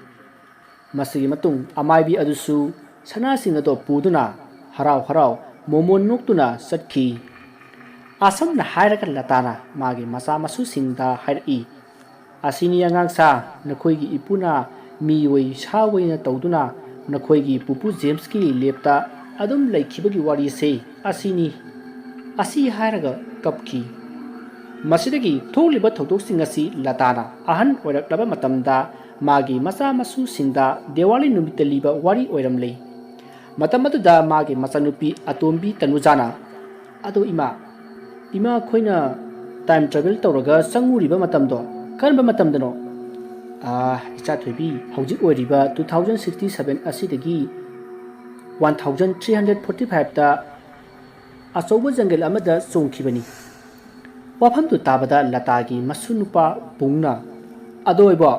ꯃꯁꯤꯒꯤ ꯃꯇꯨꯡ ꯑꯃꯥꯏꯕꯤ ꯑꯗꯨꯁꯨ ꯁꯅꯥꯁꯤꯡ ꯑꯗꯣ ꯄꯨꯗꯨꯅ ꯍꯔꯥꯎ ꯍꯔꯥꯎ ꯃꯣꯃꯣꯟ ꯅꯣꯛꯇꯨꯅ ꯆꯠꯈꯤ꯫ ꯑꯁꯨꯝꯅ ꯍꯥꯏꯔꯒ ꯂꯇꯥꯅ ꯃꯥꯒꯤ ꯃꯆꯥ ꯃꯁꯨꯁꯤꯡꯗ ꯍꯥꯏꯔꯛꯏ, "ꯑꯁꯤꯅꯤ ꯑꯉꯥꯡꯁꯥ, ꯅꯈꯣꯏꯒꯤ ꯏꯄꯨꯅ ꯃꯤ ꯑꯣꯏ ꯁꯥ ꯑꯣꯏꯅ ꯇꯧꯗꯨꯅ ꯅꯈꯣꯏꯒꯤ ꯄꯨꯄꯨ ꯖꯦꯝꯁꯀꯤ ꯂꯦꯞꯇ ꯑꯗꯨꯝ ꯂꯩꯈꯤꯕꯒꯤ ꯋꯥꯔꯤꯁꯦ ꯑꯁꯤꯅꯤ"꯫ ꯑꯁꯤ ꯍꯥꯏꯔꯒ ꯀꯞꯈꯤ꯫ ꯃꯁꯤꯗꯒꯤ ꯊꯣꯛꯂꯤꯕ ꯊꯧꯗꯣꯛꯁꯤꯡ ꯑꯁꯤ ꯂꯇꯥꯅ ꯑꯍꯟ ꯑꯣꯏꯔꯛꯂꯕ ꯃꯇꯝꯗ ꯃꯥꯒꯤ ꯃꯆꯥ ꯃꯁꯨꯁꯤꯡꯗ ꯗꯤꯋꯥꯂꯤ ꯅꯨꯃꯤꯠꯇ ꯂꯤꯕ ꯋꯥꯔꯤ ꯑꯣꯏꯔꯝꯂꯦ꯫ ꯃꯇꯝ ꯑꯗꯨꯗ ꯃꯥꯒꯤ ꯃꯆꯥꯅꯨꯄꯤ ꯑꯇꯣꯝꯕꯤ ꯇꯅꯨꯖꯥꯅ, "ꯑꯗꯣ ꯏꯃꯥ, ꯏꯃꯥ, ꯑꯩꯈꯣꯏꯅ ꯇꯥꯏꯝ ꯇ꯭ꯔꯥꯚꯦꯜ ꯇꯧꯔꯒ ꯆꯪꯉꯨꯔꯤꯕ ꯃꯇꯝꯗꯣ ꯀꯔꯝꯕ ꯃꯇꯝꯗꯅꯣ?" "ꯑꯥ, ꯏꯆꯥ ꯊꯣꯏꯕꯤ, ꯍꯧꯖꯤꯛ ꯑꯣꯏꯔꯤꯕ two thousand sixty seven ꯑꯁꯤꯗꯒꯤ one thousand three hundred forty five ꯇ ꯑꯆꯧꯕ ꯖꯪꯒꯜ ꯑꯃꯗ ꯆꯣꯡꯈꯤꯕꯅꯤ"꯫ ꯋꯥꯐꯝꯗꯨ ꯇꯥꯕꯗ ꯂꯇꯥꯒꯤ ꯃꯁꯨ ꯅꯨꯄꯥ ꯕꯨꯡꯅ, "ꯑꯗꯣ ꯏꯕꯣ,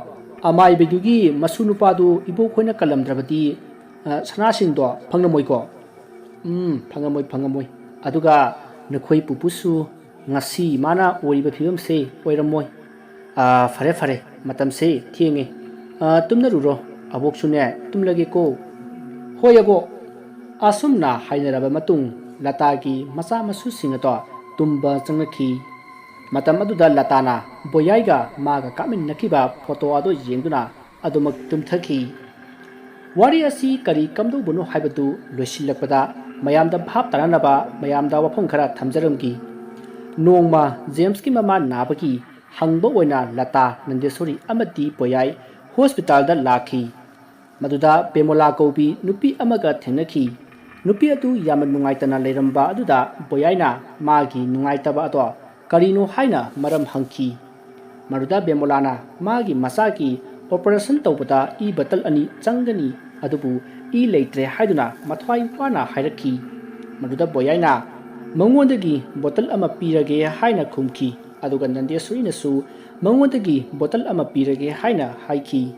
ꯑꯃꯥꯏꯕꯤꯗꯨꯒꯤ ꯃꯁꯨ ꯅꯨꯄꯥꯗꯨ ꯏꯕꯣꯛꯈꯣꯏꯅ ꯀꯜꯂꯝꯗ꯭ꯔꯕꯗꯤ, ꯑ, ꯁꯅꯥꯁꯤꯡꯗꯣ ꯐꯪꯂꯝꯃꯣꯏꯀꯣ?" "ꯎꯝ, ꯐꯪꯉꯝꯃꯣꯏ, ꯐꯪꯉꯝꯃꯣꯏ꯫ ꯑꯗꯨꯒ ꯅꯈꯣꯏ ꯄꯨꯄꯨꯁꯨ ꯉꯁꯤ ꯃꯥꯅ ꯑꯣꯏꯔꯤꯕ ꯐꯤꯕꯝꯁꯦ ꯑꯣꯏꯔꯝꯃꯣꯏ꯫ ꯑꯥ, ꯐꯔꯦ, ꯐꯔꯦ, ꯃꯇꯝꯁꯦ ꯊꯦꯡꯉꯦ꯫ ꯑꯥ, ꯇꯨꯝꯅꯔꯨꯔꯣ꯫ ꯑꯕꯣꯛꯁꯨꯅꯦ, ꯇꯨꯝꯂꯒꯦꯀꯣ꯫" "ꯍꯣꯏ, ꯑꯕꯣꯛ꯫" ꯑꯁꯨꯝꯅ ꯍꯥꯏꯅꯔꯕ ꯃꯇꯨꯡ, ꯂꯇꯥꯒꯤ ꯃꯆꯥ ꯃꯁꯨꯁꯤꯡ ꯑꯗꯣ ꯇꯨꯝꯕ ꯆꯪꯅꯈꯤ꯫ ꯃꯇꯝ ꯑꯗꯨꯗ ꯂꯇꯥꯅ ꯕꯣꯌꯥꯏꯒ ꯃꯥꯒ ꯀꯥꯞꯃꯤꯟꯅꯈꯤꯕ ꯐꯣꯇꯣ ꯑꯗꯨ ꯌꯦꯡꯗꯨꯅ ꯑꯗꯨꯃꯛ ꯇꯨꯝꯊꯈꯤ꯫ ꯋꯥꯔꯤ ꯑꯁꯤ ꯀꯔꯤ ꯀꯝꯗꯧꯕꯅꯣ ꯍꯥꯏꯕꯗꯨ ꯂꯣꯏꯁꯤꯜꯂꯛꯄꯗ ꯃꯌꯥꯝꯗ ꯚꯥꯞ ꯇꯥꯅꯅꯕ ꯃꯌꯥꯝꯗ ꯋꯥꯐꯝ ꯈꯔ ꯊꯝꯖꯔꯝꯈꯤ꯫ ꯅꯣꯡꯃ ꯖꯦꯝꯁꯀꯤ ꯃꯃꯥ ꯅꯥꯕꯒꯤ ꯍꯪꯕ ꯑꯣꯏꯅ ꯂꯇꯥ, ꯅꯟꯗꯦꯁꯣꯔꯤ ꯑꯃꯗꯤ ꯄꯣꯌꯥꯏ ꯍꯣꯁꯄꯤꯇꯥꯜꯗ ꯂꯥꯛꯈꯤ꯫ ꯃꯗꯨꯗ ꯄꯦꯃꯣꯂꯥ ꯀꯧꯕꯤ ꯅꯨꯄꯤ ꯑꯃꯒ ꯊꯦꯡꯅꯈꯤ꯫ ꯅꯨꯄꯤ ꯑꯗꯨ ꯌꯥꯝꯅ ꯅꯨꯡꯉꯥꯏꯇꯅ ꯂꯩꯔꯝꯕ ꯑꯗꯨꯗ ꯕꯣꯌꯥꯏꯅ ꯃꯥꯒꯤ ꯅꯨꯡꯉꯥꯏꯇꯕ ꯑꯗꯣ ꯀꯔꯤꯅꯣ ꯍꯥꯏꯅ ꯃꯔꯝ ꯍꯪꯈꯤ꯫ ꯃꯗꯨꯗ ꯕꯦꯃꯣꯂꯥꯅ ꯃꯥꯒꯤ ꯃꯆꯥꯒꯤ operation ꯇꯧꯕꯗ ꯏ bottle ꯑꯅꯤ ꯆꯪꯒꯅꯤ, ꯑꯗꯨꯕꯨ ꯏ ꯂꯩꯇ꯭ꯔꯦ ꯍꯥꯏꯗꯨꯅ ꯃꯊ꯭ꯋꯥꯏ ꯋꯥꯅ ꯍꯥꯏꯔꯛꯈꯤ꯫ ꯃꯗꯨꯗ ꯕꯣꯌꯥꯏꯅ ꯃꯉꯣꯟꯗꯒꯤ bottle ꯑꯃ ꯄꯤꯔꯒꯦ ꯍꯥꯏꯅ ꯈꯨꯝꯈꯤ, ꯑꯗꯨꯒ ꯅꯟꯗꯦꯁꯣꯔꯤꯅꯁꯨ ꯃꯉꯣꯟꯗꯒꯤ bottle ꯑꯃ ꯄꯤꯔꯒꯦ ꯍꯥꯏꯅ ꯍꯥꯏꯈꯤ꯫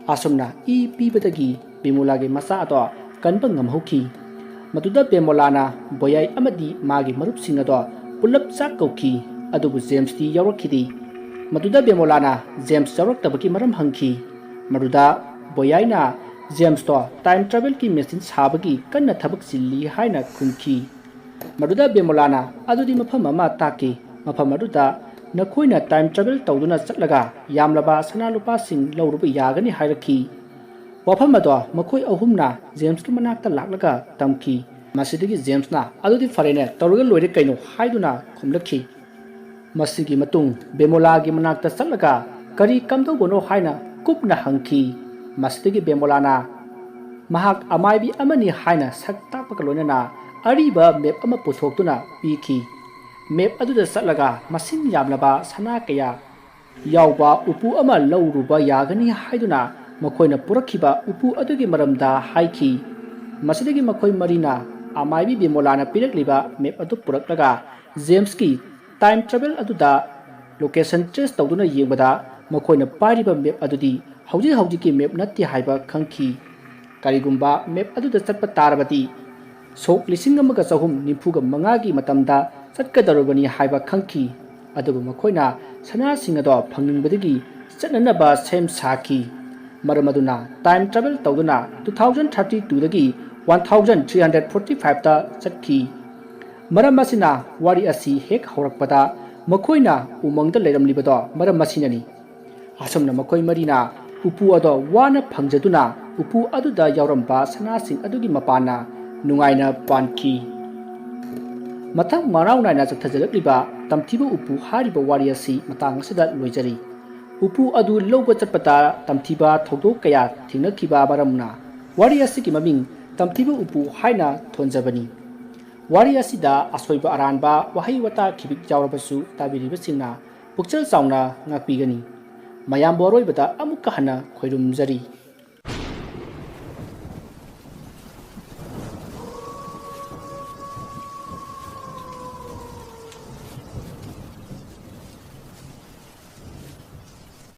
ꯑꯁꯨꯝꯅ ꯏ ꯄꯤꯕꯗꯒꯤ ꯕꯤꯃꯣꯂꯥꯒꯤ ꯃꯆꯥ ꯑꯗꯣ ꯀꯟꯕ ꯉꯝꯍꯧꯈꯤ꯫ ꯃꯗꯨꯗ ꯕꯦꯃꯣꯂꯥꯅ ꯕꯣꯌꯥꯏ ꯑꯃꯗꯤ ꯃꯥꯒꯤ ꯃꯔꯨꯞꯁꯤꯡ ꯑꯗꯣ ꯄꯨꯂꯞ ꯆꯥꯛ ꯀꯧꯈꯤ, ꯑꯗꯨꯕꯨ ꯖꯦꯝꯁꯇꯤ ꯌꯥꯎꯔꯛꯈꯤꯗꯦ꯫ ꯃꯗꯨꯗ ꯕꯦꯃꯣꯂꯥꯅ ꯖꯦꯝꯁ ꯌꯥꯎꯔꯛꯇꯕꯒꯤ ꯃꯔꯝ ꯍꯪꯈꯤ꯫ ꯃꯗꯨꯗ ꯕꯣꯌꯥꯏꯅ ꯖꯦꯝꯁꯇꯣ time travelꯒꯤ machine ꯁꯥꯕꯒꯤ ꯀꯟꯅ ꯊꯕꯛ ꯆꯤꯜꯂꯤ ꯍꯥꯏꯅ ꯈꯨꯝꯈꯤ꯫ ꯃꯗꯨꯗ ꯕꯦꯃꯣꯂꯥꯅ ꯑꯗꯨꯗꯤ ꯃꯐꯝ ꯑꯃ ꯇꯥꯛꯀꯦ, ꯃꯐꯝ ꯑꯗꯨꯗ ꯅꯈꯣꯏꯅ time travel ꯇꯧꯗꯨꯅ ꯆꯠꯂꯒ ꯌꯥꯝꯂꯕ ꯁꯅꯥ ꯂꯨꯄꯥꯁꯤꯡ ꯂꯧꯔꯨꯕ ꯌꯥꯒꯅꯤ ꯍꯥꯏꯔꯛꯈꯤ꯫ ꯋꯥꯐꯝ ꯑꯗꯣ ꯃꯈꯣꯏ ꯑꯍꯨꯝꯅ ꯖꯦꯝꯁꯀꯤ ꯃꯅꯥꯛꯇ ꯂꯥꯛꯂꯒ ꯇꯝꯈꯤ꯫ ꯃꯁꯤꯗꯒꯤ ꯖꯦꯝꯁꯅ ꯑꯗꯨꯗꯤ ꯐꯔꯦꯅꯦ, ꯇꯧꯔꯒ ꯂꯣꯏꯔꯦ ꯀꯩꯅꯣ ꯍꯥꯏꯗꯨꯅ ꯈꯨꯝꯂꯛꯈꯤ꯫ ꯃꯁꯤꯒꯤ ꯃꯇꯨꯡ ꯕꯦꯃꯣꯂꯥꯒꯤ ꯃꯅꯥꯛꯇ ꯆꯠꯂꯒ ꯀꯔꯤ ꯀꯝꯗꯧꯕꯅꯣ ꯍꯥꯏꯅ ꯀꯨꯞꯅ ꯍꯪꯈꯤ꯫ ꯃꯁꯤꯗꯒꯤ ꯕꯦꯃꯣꯂꯥꯅ ꯃꯍꯥꯛ ꯑꯃꯥꯏꯕꯤ ꯑꯃꯅꯤ ꯍꯥꯏꯅ ꯁꯛ ꯇꯥꯛꯄꯒ ꯂꯣꯏꯅꯅ ꯑꯔꯤꯕ map ꯑꯃ ꯄꯨꯊꯣꯛꯇꯨꯅ ꯄꯤꯈꯤ꯫ Map ꯑꯗꯨꯗ ꯆꯠꯂꯒ ꯃꯁꯤꯡ ꯌꯥꯝꯂꯕ ꯁꯅꯥ ꯀꯌꯥ ꯌꯥꯎꯕ ꯎꯄꯨ ꯑꯃ ꯂꯧꯔꯨꯕ ꯌꯥꯒꯅꯤ ꯍꯥꯏꯗꯨꯅ ꯃꯈꯣꯏꯅ ꯄꯨꯔꯛꯈꯤꯕ ꯎꯄꯨ ꯑꯗꯨꯒꯤ ꯃꯔꯝꯗ ꯍꯥꯏꯈꯤ꯫ ꯃꯁꯤꯗꯒꯤ ꯃꯈꯣꯏ ꯃꯔꯤꯅ ꯑꯃꯥꯏꯕꯤ ꯕꯤꯃꯣꯂꯥꯅ ꯄꯤꯔꯛꯂꯤꯕ map ꯑꯗꯨ ꯄꯨꯔꯛꯂꯒ ꯖꯦꯝꯁꯀꯤ time travel ꯑꯗꯨꯗ location trace ꯇꯧꯗꯨꯅ ꯌꯦꯡꯕꯗ ꯃꯈꯣꯏꯅ ꯄꯥꯏꯔꯤꯕ map ꯑꯗꯨꯗꯤ ꯍꯧꯖꯤꯛ ꯍꯧꯖꯤꯛꯀꯤ map ꯅꯠꯇꯦ ꯍꯥꯏꯕ ꯈꯪꯈꯤ꯫ ꯀꯔꯤꯒꯨꯝꯕ map ꯑꯗꯨꯗ ꯆꯠꯄ ꯇꯥꯔꯕꯗꯤ ꯁꯣꯛ ꯂꯤꯁꯤꯡ ꯑꯃꯒ ꯆꯍꯨꯝ ꯅꯤꯐꯨꯒ ꯃꯉꯥꯒꯤ ꯃꯇꯝꯗ ꯆꯠꯀꯗꯧꯔꯕꯅꯤ ꯍꯥꯏꯕ ꯈꯪꯈꯤ꯫ ꯑꯗꯨꯕꯨ ꯃꯈꯣꯏꯅ ꯁꯅꯥꯁꯤꯡ ꯑꯗꯣ ꯐꯪꯅꯤꯡꯕꯗꯒꯤ ꯆꯠꯅꯅꯕ ꯁꯦꯝ ꯁꯥꯈꯤ꯫ ꯃꯔꯝ ꯑꯗꯨꯅ time travel ꯇꯧꯗꯨꯅ two thousand thirty twoꯗꯒꯤ one thousand three hundred forty fiveꯇ ꯆꯠꯈꯤ꯫ ꯃꯔꯝ ꯑꯁꯤꯅ ꯋꯥꯔꯤ ꯑꯁꯤ ꯍꯦꯛ ꯍꯧꯔꯛꯄꯗ ꯃꯈꯣꯏꯅ ꯎꯃꯪꯗ ꯂꯩꯔꯝꯂꯤꯕꯗꯣ ꯃꯔꯝ ꯑꯁꯤꯅꯅꯤ꯫ ꯑꯁꯨꯝꯅ ꯃꯈꯣꯏ ꯃꯔꯤꯅ ꯎꯄꯨ ꯑꯗꯣ ꯋꯥꯅ ꯐꯪꯖꯗꯨꯅ ꯎꯄꯨ ꯑꯗꯨꯗ ꯌꯥꯎꯔꯝꯕ ꯁꯅꯥꯁꯤꯡ ꯑꯗꯨꯒꯤ ꯃꯄꯥꯟꯅ ꯅꯨꯡꯉꯥꯏꯅ ꯄꯥꯟꯈꯤ꯫ ꯃꯊꯪ ꯃꯅꯥꯎ ꯅꯥꯏꯅ ꯆꯠꯊꯖꯔꯛꯂꯤꯕ ꯇꯝꯊꯤꯕ ꯎꯄꯨ ꯍꯥꯏꯔꯤꯕ ꯋꯥꯔꯤ ꯑꯁꯤ ꯃꯇꯥꯡ ꯑꯁꯤꯗ ꯂꯣꯏꯖꯔꯤ꯫ ꯎꯄꯨ ꯑꯗꯨ ꯂꯧꯕ ꯆꯠꯄꯗ ꯇꯝꯊꯤꯕ ꯊꯧꯗꯣꯛ ꯀꯌꯥ ꯊꯦꯡꯅꯈꯤꯕ ꯃꯔꯝꯅ ꯋꯥꯔꯤ ꯑꯁꯤꯒꯤ ꯃꯃꯤꯡ ꯇꯝꯊꯤꯕ ꯎꯄꯨ ꯍꯥꯏꯅ ꯊꯣꯟꯖꯕꯅꯤ꯫ ꯋꯥꯔꯤ ꯑꯁꯤꯗ ꯑꯁꯣꯏꯕ ꯑꯔꯥꯟꯕ ꯋꯥꯍꯩ ꯋꯥꯇꯥ ꯈꯤꯕꯤꯛ ꯌꯥꯎꯔꯕꯁꯨ ꯇꯥꯕꯤꯔꯤꯕꯁꯤꯡꯅ ꯄꯨꯛꯆꯦꯜ ꯆꯥꯎꯅ ꯉꯥꯛꯄꯤꯒꯅꯤ꯫ ꯃꯌꯥꯝꯕꯨ ꯑꯔꯣꯏꯕꯗ ꯑꯃꯨꯛꯀ ꯍꯟꯅ ꯈꯣꯏꯔꯨꯝꯖꯔꯤ꯫